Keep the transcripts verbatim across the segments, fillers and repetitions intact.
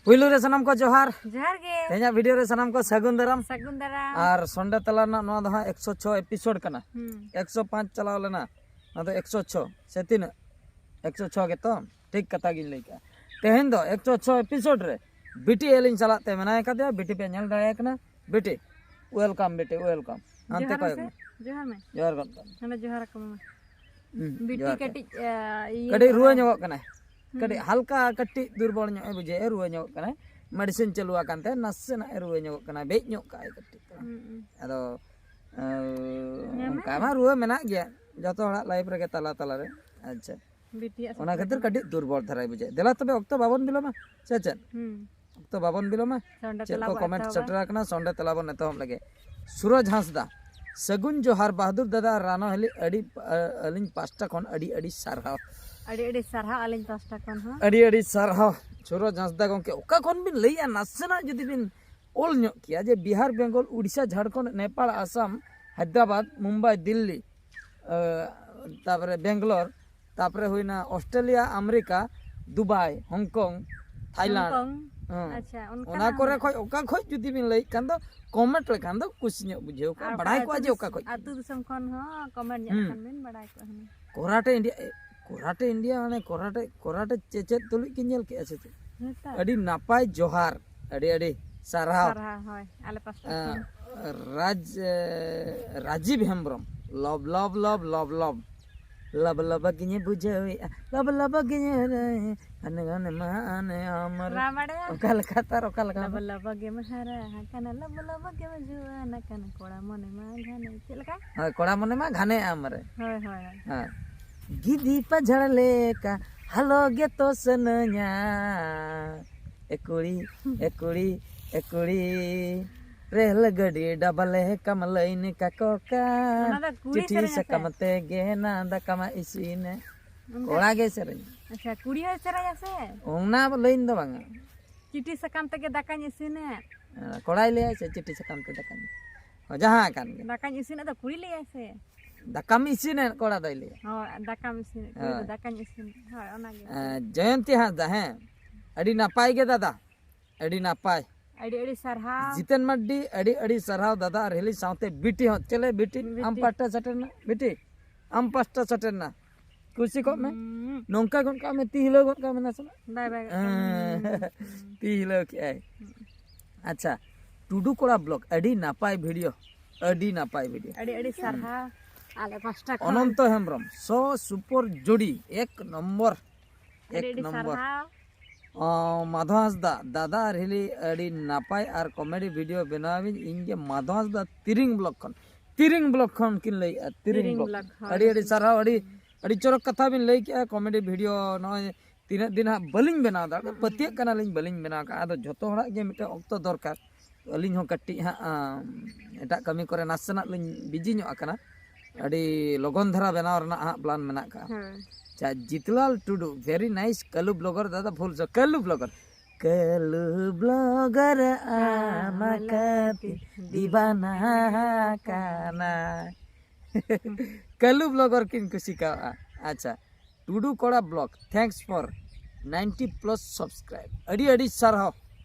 ᱯᱩᱭᱞᱩ ᱨᱮ ᱥᱟᱱᱟᱢ ᱠᱚ ᱡᱚᱦᱟᱨ᱾ ᱡᱚᱦᱟᱨ ᱜᱮ᱾ ᱛᱮᱦᱮᱧᱟᱜ ᱵᱷᱤᱰᱤᱭᱳ ᱨᱮ ᱥᱟᱱᱟᱢ ᱠᱚ ᱥᱟᱹᱜᱩᱱ ᱫᱟᱨᱟᱢ᱾ ᱥᱟᱹᱜᱩᱱ ᱫᱟᱨᱟᱢ᱾ ᱟᱨ ᱥᱚᱱᱰᱮ ᱛᱟᱞᱟ ᱨᱮᱱᱟᱜ ᱱᱚᱣᱟ ᱫᱚ ᱦᱟᱸᱜ ᱮᱠᱥᱚ ᱪᱷᱚ ᱮᱯᱤᱥᱳᱰ ᱠᱟᱱᱟ᱾ ᱦᱩᱸ᱾ ᱮᱠᱥᱚ ᱯᱟᱸᱪ ᱪᱟᱞᱟᱣ ᱞᱮᱱᱟ, ᱱᱚᱣᱟ ᱫᱚ ᱮᱠᱥᱚ ᱪᱷᱚ ᱥᱮ ᱛᱤᱱᱟᱹᱜ? ᱮᱠᱥᱚ ᱪᱷᱚ ᱜᱮᱛᱚ? ᱴᱷᱤᱠ ᱠᱟᱛᱷᱟ ᱜᱤᱧ ᱞᱟᱹᱭ ᱠᱟᱜᱼᱟ᱾ ᱛᱮᱦᱮᱧ ᱫᱚ ᱮᱠᱥᱚ ᱪᱷᱚ ᱮᱯᱤᱥᱳᱰ ᱨᱮ ᱵᱤᱴᱤ ᱟᱹᱞᱤᱧ ᱥᱟᱞᱟᱜ ᱛᱮ ᱢᱮᱱᱟᱭ ᱠᱟᱫᱮᱭᱟ᱾ ᱵᱤᱴᱤ ᱯᱮ ᱧᱮᱞ ᱫᱟᱲᱮᱭᱟᱭ ᱠᱟᱱᱟ? ᱵᱤᱴᱤ, ᱳᱭᱮᱞᱠᱟᱢ ᱵᱤᱴᱤ, ᱳᱭᱮᱞᱠᱟᱢ᱾ ᱦᱟᱱᱛᱮ ᱡᱚᱦᱟᱨ ᱠᱚᱭᱚᱜ ᱢᱮᱥᱮ, ᱢᱮ᱾ ᱡᱚᱦᱟᱨ ᱢᱮ᱾ ᱡᱚᱦᱟᱨ ᱜᱚᱫ ᱠᱟᱜ ᱢᱮ᱾ ᱦᱟᱱᱮ ᱡᱚᱦᱟᱨ ᱟᱠᱚ ᱢᱮ᱾ ᱦᱩᱸ, ᱵᱤᱴᱤ ᱡᱚᱦᱟᱨ ᱜᱮ᱾ ᱠᱟᱹᱴᱤᱡ, ᱟ, ᱤᱭᱟᱹ ᱠᱟᱹᱴᱤᱡ ᱠᱟᱱᱟ᱾ ᱨᱩᱣᱟᱹ ᱧᱚᱜᱚᱜ ᱠᱟᱱᱟᱭ᱾ ᱦᱩᱸ᱾ ᱠᱟᱹᱴᱤᱡ ᱦᱟᱞᱠᱟ, ᱠᱟᱹᱴᱤᱡ ᱫᱩᱨᱵᱚᱞ ᱧᱚᱜ ᱮ ᱵᱩᱡᱷᱟᱹᱣᱮᱫᱼᱟ, ᱨᱩᱣᱟᱹ ᱧᱚᱜᱚᱜ ᱠᱟᱱᱟᱭ᱾ ᱢᱮᱰᱤᱥᱤᱱ ᱪᱟᱹᱞᱩ ᱟᱠᱟᱱ ᱛᱟᱭᱟ, ᱱᱟᱥᱮᱱᱟᱜ ᱮ ᱨᱩᱣᱟᱹ ᱧᱚᱜᱚᱜ ᱠᱟᱱᱟ, ᱵᱮᱡ ᱧᱚᱜ ᱠᱟᱜᱼᱟᱭ ᱠᱟᱹᱴᱤᱡ᱾ ᱦᱩᱸ, ᱦᱩᱸ᱾ ᱟᱫᱚ, ᱮ, ᱧᱟᱢᱮ? ᱚᱱᱠᱟ ᱢᱟ ᱨᱩᱣᱟᱹ ᱢᱮᱱᱟᱜ ᱜᱮᱭᱟ ᱡᱚᱛᱚ ᱦᱚᱲᱟᱜ ᱞᱟᱭᱤᱯᱷ ᱨᱮᱜᱮ ᱛᱟᱞᱟ ᱛᱟᱞᱟ ᱨᱮ᱾ ᱟᱪᱪᱷᱟ᱾ ᱵᱤᱴᱤᱭᱟᱜ ᱚᱱᱟ ᱥᱟᱛᱮ ᱠᱷᱟᱹᱛᱤᱨ ᱫᱚ᱾ ᱠᱟᱹᱴᱤᱡ ᱫᱩᱨᱵᱚᱞ ᱫᱷᱟᱨᱟᱭ ᱵᱩᱡᱷᱟᱹᱣᱮᱫᱼᱟ᱾ ᱫᱮᱞᱟ ᱛᱚᱵᱮ ᱚᱠᱛᱚ ᱵᱟᱵᱚᱱ ᱵᱤᱞᱚᱢᱟ, ᱥᱮ ᱪᱮᱫ? ᱦᱩᱸ᱾ ᱚᱠᱛᱚ ᱵᱟᱵᱚᱱ ᱵᱤᱞᱚᱢᱟ᱾ ᱥᱚᱱᱰᱮ ᱪᱮᱫ ᱛᱮᱞᱟ ᱠᱚ ᱵᱚ ᱠᱚᱢᱮᱱᱴ ᱮᱛᱚᱦᱚᱵᱟ᱾ ᱥᱮᱴᱮᱨ ᱟᱠᱟᱱᱟ, ᱥᱚᱱᱰᱮ ᱛᱮᱞᱟ ᱵᱚᱱ ᱮᱛᱚᱦᱚᱵ ᱞᱮᱜᱮ᱾ ᱥᱩᱨᱚᱡᱽ ᱦᱟᱸᱥᱫᱟ, ᱥᱟᱹᱜᱩᱱ ᱡᱚᱦᱟᱨ ᱵᱟᱦᱟᱫᱩᱨ ᱫᱟᱫᱟ ᱟᱨ ᱨᱟᱱᱚ ᱦᱤᱞᱤ, ᱟᱹᱰᱤ, ᱟ, ᱟᱹᱞᱤᱧ ᱯᱟᱥᱴᱟ ᱠᱷᱚᱱ ᱟᱹᱰᱤ ᱟᱹᱰᱤ ᱥᱟᱨᱦᱟᱣ᱾ ᱟᱹᱰᱤ ᱟᱹᱰᱤ ᱥᱟᱨᱦᱟᱣ ᱟᱹᱞᱤᱧ ᱯᱟᱥᱴᱟ ᱠᱷᱚᱱ ᱦᱚᱸ᱾ ᱟᱹᱰᱤ ᱟᱹᱰᱤ ᱥᱟᱨᱦᱟᱣ ᱥᱩᱨᱚᱡᱽ ᱦᱟᱸᱥᱫᱟ ᱜᱚᱢᱠᱮ, ᱚᱠᱟ ᱠᱷᱚᱱ ᱵᱤᱱ ᱞᱟᱹᱭᱮᱜᱼᱟ? ᱱᱟᱥᱮᱱᱟᱜ ᱡᱩᱫᱤ ᱵᱤᱱ ᱚᱞ ᱧᱚᱜ ᱠᱮᱭᱟ ᱡᱮ ᱵᱤᱦᱟᱨ, ᱵᱮᱝᱜᱚᱞ, ᱩᱲᱤᱥᱥᱟ, ᱡᱷᱟᱲᱠᱷᱚᱸᱰ, ᱱᱮᱯᱟᱞ, ᱟᱥᱟᱢ, ᱦᱟᱭᱫᱨᱟᱵᱟᱫᱽ, ᱢᱩᱢᱵᱟᱭ, ᱫᱤᱞᱞᱤ, ᱟ, ᱛᱟᱯᱚᱨᱮ ᱵᱮᱝᱜᱟᱞᱳᱨ, ᱛᱟᱯᱚᱨᱮ ᱦᱩᱭᱱᱟ Australia, America, Dubai, Hong Kong, Thailand. Hong Kong. ᱦᱮᱸ᱾ ᱟᱪᱪᱷᱟ, ᱚᱱᱠᱟᱱᱟᱜ ᱚᱱᱟ ᱠᱚᱨᱮ ᱦᱚᱸ ᱠᱷᱚᱡ ᱚᱠᱟ ᱠᱷᱚᱡ ᱡᱩᱫᱤ ᱵᱤᱱ ᱞᱟᱹᱭᱮᱫ ᱠᱷᱟᱱ ᱫᱚ ᱠᱚᱢᱮᱱᱴ ᱞᱮᱠᱷᱟᱱ ᱫᱚ ᱠᱩᱥᱤ ᱧᱚᱜ ᱵᱩᱡᱷᱟᱹᱣ ᱠᱚᱜᱼᱟ, ᱟᱨ ᱵᱟᱲᱟᱭ ᱚᱠᱟ ᱠᱚᱜᱼᱟ ᱟᱹᱛᱩ ᱡᱮ ᱫᱤᱥ-, ᱚᱠᱟ ᱠᱷᱚᱡ᱾ ᱟᱹᱛᱩ ᱫᱤᱥᱚᱢ ᱠᱷᱚᱱ ᱦᱚᱸ ᱠᱚᱢᱮᱱᱴ ᱧᱮᱞ ᱦᱩᱸ᱾ ᱞᱮᱠᱷᱟᱱ ᱵᱤᱱ ᱵᱟᱲᱟᱭ ᱠᱚᱜᱼᱟ ᱦᱩᱱᱟᱹᱝ᱾ ᱠᱚᱨᱟᱴᱮ ᱤᱱᱰᱤᱭᱟ, ᱮ, ᱠᱚᱨᱟᱴᱮ ᱤᱱᱰᱤᱭᱟ ᱢᱟᱱᱮ ᱠᱚᱨᱟᱴᱮ, ᱠᱚᱨᱟᱴᱮ ᱪᱮᱪᱮᱫ ᱛᱩᱞᱩᱡ ᱠᱤᱱ ᱧᱮᱞ ᱠᱮᱜᱼᱟ ᱥᱮ ᱪᱮᱫ? ᱱᱮᱛᱟᱨ᱾ ᱟᱹᱰᱤ ᱱᱟᱯᱟᱭ ᱡᱚᱦᱟᱨ, ᱟᱹᱰᱤ ᱟᱹᱰᱤ ᱥᱟᱨᱦᱟᱣ᱾ ᱥᱟᱨᱦᱟᱣ, ᱦᱳᱭ, ᱟᱞᱮ ᱯᱟᱥᱴᱟ ᱮᱸ, ᱠᱷᱚᱱ᱾ ᱨᱟᱡᱽ, ᱮ, ᱨᱟᱡᱤᱵ ᱦᱮᱢᱵᱨᱚᱢ, ᱞᱚᱵ, ᱞᱚᱵ, ᱞᱚᱵ, ᱞᱚᱵ, ᱞᱚᱵ᱾ ᱞᱚᱵ ᱞᱚᱵ ᱜᱤᱧ ᱵᱩᱡᱷᱟᱹᱣᱮᱜᱼᱟ, ᱞᱚᱵ ᱞᱚᱵ ᱜᱤᱧ ᱨᱟᱹᱭ, ᱦᱟᱱᱮ ᱜᱟᱱᱮ ᱢᱟ ᱦᱟᱱᱮ ᱟᱢᱨᱮ᱾ ᱵᱟᱢ ᱵᱟᱲᱟᱭᱟ? ᱚᱠᱟ ᱞᱮᱠᱟ ᱛᱟᱨ, ᱚᱠᱟ ᱞᱮᱠᱟ? ᱞᱚᱵ ᱞᱚᱵ ᱜᱮᱢ ᱦᱟᱨᱟ ᱟᱠᱟᱱᱟ, ᱞᱚᱵ ᱞᱚᱵ ᱜᱮᱢ ᱡᱩᱣᱟᱹᱱ ᱟᱠᱟᱱᱟ, ᱠᱚᱲᱟ ᱢᱚᱱᱮ ᱢᱟ ᱜᱷᱟᱱᱮ᱾ ᱪᱮᱫ ᱞᱮᱠᱟ? ᱦᱳᱭ, ᱠᱚᱲᱟ ᱢᱚᱱᱮ ᱢᱟ ᱜᱷᱟᱱᱮ ᱟᱢᱨᱮ᱾ ᱦᱳᱭ, ᱦᱳᱭ, ᱦᱳᱭ᱾ ᱦᱮᱸ᱾ ᱜᱤᱫᱤ ᱯᱟᱡᱷᱟᱲ ᱞᱮᱠᱟ ᱦᱟᱞᱚ ᱜᱮᱛᱚ ᱥᱟᱱᱟᱧᱟ᱾ ᱮ ᱠᱩᱲᱤ, ᱮ ᱠᱩᱲᱤ, ᱮ ᱠᱩᱲᱤ, ᱨᱮᱞ ᱜᱟᱹᱰᱤ ᱰᱟᱵᱟᱞᱮ ᱠᱟᱢ ᱞᱟᱹᱭᱤᱱ ᱠᱟᱠᱚ ᱠᱟᱱ᱾ ᱚᱱᱟ ᱫᱚ ᱠᱩᱲᱤ ᱪᱤᱴᱷᱤ ᱥᱮᱨᱮᱧᱟ ᱥᱮ? ᱥᱟᱠᱟᱢ ᱛᱮᱜᱮ ᱱᱟ ᱫᱟᱠᱟ ᱢᱟ ᱤᱥᱤᱱᱮ᱾ ᱚᱱᱠᱟ ᱠᱚᱲᱟ ᱜᱮ ᱥᱮᱨᱮᱧ᱾ ᱟᱪᱪᱷᱟ, ᱠᱩᱲᱤ ᱦᱚᱸᱭ ᱥᱮᱨᱮᱧᱟ ᱥᱮ? ᱚᱱᱟ ᱞᱟᱹᱭᱤᱱ ᱫᱚ ᱵᱟᱝᱟ᱾ ᱪᱤᱴᱷᱤ ᱥᱟᱠᱟᱢ ᱛᱮᱜᱮ ᱫᱟᱠᱟᱧ ᱤᱥᱤᱱᱮᱫ᱾ ᱦᱮᱸ, ᱠᱚᱲᱟᱭ ᱞᱟᱹᱭᱟ ᱥᱮ ᱪᱤᱴᱷᱤ ᱥᱟᱠᱟᱢ ᱛᱮ ᱫᱟᱠᱟᱧ, ᱦᱚᱸ, ᱡᱟᱦᱟᱸ ᱠᱟᱱ ᱜᱮ᱾ ᱫᱟᱠᱟᱧ ᱤᱥᱤᱱᱮᱫ ᱫᱚ ᱠᱩᱲᱤ ᱞᱟᱹᱭᱟᱭ ᱥᱮ? ᱫᱟᱠᱟᱢ ᱤᱥᱤᱱᱮᱫ, ᱠᱚᱲᱟ ᱫᱚᱭ ᱞᱟᱹᱭᱟ᱾ ᱦᱳᱭ, ᱫᱟᱠᱟᱢ ᱤᱥᱤᱱᱮᱫ, ᱠᱩᱲᱤ ᱫᱚ ᱦᱳᱭ᱾ ᱫᱟᱠᱟᱧ ᱤᱥᱤᱱᱮᱫ᱾ ᱦᱳᱭ, ᱚᱱᱟᱜᱮ᱾ ᱮᱸ, ᱡᱚᱭᱚᱱᱛᱤ ᱦᱟᱸᱥᱫᱟ, ᱦᱮᱸ, ᱟᱹᱰᱤ ᱱᱟᱯᱟᱭ ᱜᱮ ᱫᱟᱫᱟ᱾ ᱟᱹᱰᱤ ᱱᱟᱯᱟᱭ᱾ ᱟᱹᱰᱤ ᱟᱹᱰᱤ ᱥᱟᱨᱦᱟᱣ᱾ ᱡᱤᱛᱮᱱ ᱢᱟᱨᱰᱤ, ᱟᱹᱰᱤ ᱟᱹᱰᱤ ᱥᱟᱨᱦᱟᱣ ᱫᱟᱫᱟ ᱟᱨ ᱦᱤᱞᱤ ᱥᱟᱶᱛᱮ ᱵᱤᱴᱤ ᱦᱚᱸ᱾ ᱪᱮᱞᱮ ᱵᱤᱴᱤ, ᱟᱢ ᱵᱤᱴᱤ᱾ ᱯᱟᱦᱴᱟ ᱥᱮᱴᱮᱨ ᱱᱟ ᱵᱤᱴᱤ, ᱟᱢ ᱯᱟᱦᱴᱟ ᱥᱮᱴᱮᱨ ᱱᱟ᱾ ᱠᱩᱥᱤ ᱠᱚᱜ ᱢᱮ᱾ ᱦᱩᱸ᱾ ᱱᱚᱝᱠᱟ ᱜᱚᱫ ᱠᱟᱜ ᱢᱮ, ᱛᱤ ᱦᱤᱞᱟᱹᱣ ᱜᱚᱫ ᱠᱟᱜ ᱢᱮ ᱱᱟᱥᱮᱱᱟᱜ᱾ ᱵᱟᱭ ᱵᱟᱭ ᱜᱚᱫ ᱠᱟᱜ ᱢᱮ᱾ ᱦᱮᱸ᱾ ᱛᱤ ᱦᱤᱞᱟᱹᱣ ᱠᱮᱜᱼᱟᱭ᱾ ᱟᱪᱪᱷᱟ, ᱴᱩᱰᱩ ᱠᱚᱲᱟ ᱵᱞᱚᱜ, ᱟᱹᱰᱤ ᱱᱟᱯᱟᱭ ᱵᱷᱤᱰᱤᱭᱳ, ᱟᱹᱰᱤ ᱱᱟᱯᱟᱭ ᱵᱷᱤᱰᱤᱭᱳ᱾ ᱟᱹᱰᱤ ᱟᱹᱰᱤ ᱥᱟᱨᱦᱟᱣ ᱟᱞᱮ ᱯᱟᱦᱴᱟ ᱠᱷᱚᱱ᱾ ᱚᱱᱚᱱᱛᱚ ᱦᱮᱢᱵᱨᱚᱢ, ᱥᱚ ᱥᱩᱯᱚᱨ ᱡᱳᱰᱤ, ᱮᱠ ᱱᱚᱢᱵᱚᱨ, ᱟᱹᱰᱤ ᱮᱠ ᱟᱹᱰᱤ ᱱᱚᱢᱵᱚᱨ᱾ ᱥᱟᱨᱦᱟᱣ᱾ ᱚ, ᱢᱟᱫᱷᱚ ᱦᱟᱸᱥᱫᱟ, ᱫᱟᱫᱟ ᱟᱨ ᱦᱤᱞᱤ ᱟᱹᱰᱤ ᱱᱟᱯᱟᱭ ᱟᱨ ᱠᱚᱢᱮᱰᱤ ᱵᱷᱤᱰᱤᱭᱳ ᱵᱮᱱᱟᱣ ᱵᱤᱱ᱾ ᱤᱧ ᱜᱮ ᱢᱟᱫᱷᱚ ᱦᱟᱸᱥᱫᱟ, ᱛᱤᱨᱤᱝ ᱵᱞᱚᱠ ᱠᱷᱚᱱ, ᱛᱤᱨᱤᱝ ᱵᱞᱚᱠ ᱠᱷᱚᱱ ᱠᱤᱱ ᱞᱟᱹᱭᱮᱜᱼᱟ, ᱛᱤᱨᱤᱝ ᱛᱤᱨᱤᱝ ᱵᱞᱚᱠ᱾ ᱵᱞᱚᱠ, ᱦᱳᱭ᱾ ᱟᱹᱰᱤ ᱟᱹᱰᱤ ᱥᱟᱨᱦᱟᱣ, ᱟᱹᱰᱤ ᱟᱹᱰᱤ ᱪᱚᱨᱚᱠ ᱠᱟᱛᱷᱟ ᱵᱤᱱ ᱞᱟᱹᱭ ᱠᱮᱜᱼᱟ, ᱠᱚᱢᱮᱰᱤ ᱵᱷᱤᱰᱤᱭᱳ ᱱᱚᱜᱼᱚᱭ ᱛᱤᱱᱟᱹᱜ ᱫᱤᱱ ᱦᱟᱸᱜ ᱵᱟᱹᱞᱤᱧ ᱵᱮᱱᱟᱣ ᱫᱟᱲᱮᱭᱟᱜᱼᱟ, ᱦᱩᱸ᱾ ᱯᱟᱹᱛᱭᱟᱹᱜ ᱠᱟᱱᱟᱞᱤᱧ ᱵᱟᱹᱞᱤᱧ ᱵᱮᱱᱟᱣ ᱠᱟᱜᱼᱟ᱾ ᱟᱫᱚ ᱡᱷᱚᱛᱚ ᱦᱚᱲᱟᱜ ᱜᱮ ᱢᱤᱫᱴᱮᱱ ᱚᱠᱛᱚ ᱫᱚᱨᱠᱟᱨ᱾ ᱟᱹᱞᱤᱧ ᱦᱚᱸ ᱠᱟᱹᱴᱤᱡ ᱦᱟᱸᱜ, ᱟᱸ, ᱮᱴᱟᱜ ᱠᱟᱹᱢᱤ ᱠᱚᱨᱮ ᱱᱟᱥᱮᱱᱟᱜ ᱞᱤᱧ ᱵᱤᱡᱤ ᱧᱚᱜ ᱟᱠᱟᱱᱟ᱾ ᱟᱹᱰᱤ ᱞᱚᱜᱚᱱ ᱫᱷᱟᱨᱟ ᱵᱮᱱᱟᱣ ᱨᱮᱱᱟᱜ ᱦᱟᱸᱜ ᱯᱞᱟᱱ ᱢᱮᱱᱟᱜ ᱠᱟᱜᱼᱟ᱾ ᱦᱮᱸ᱾ ᱟᱪᱪᱷᱟ, ᱡᱤᱛᱞᱟᱞ ᱴᱩᱰᱩ, very nice, ᱠᱟᱹᱞᱩ ᱵᱞᱚᱜᱟᱨ ᱫᱟᱫᱟ, ᱯᱷᱩᱞ ᱥᱚ-, ᱠᱟᱹᱞᱩ ᱵᱞᱚᱜᱟᱨ, ᱠᱟᱹᱞᱩ ᱵᱞᱚᱜᱟᱨ ᱟᱢ ᱠᱟᱹᱛᱤ ᱫᱤᱵᱟᱱᱟ ᱠᱟᱱᱟ᱾ ᱠᱟᱹᱞᱩ ᱵᱞᱚᱜᱟᱨ ᱠᱤᱱ ᱠᱩᱥᱤ ᱠᱟᱣᱟ᱾ ᱟᱪᱪᱷᱟ, ᱴᱩᱰᱩ ᱠᱚᱲᱟ blog, thanks for ninety plus subscribe. ᱟᱹᱰᱤ ᱟᱹᱰᱤ ᱥᱟᱨᱦᱟᱣ᱾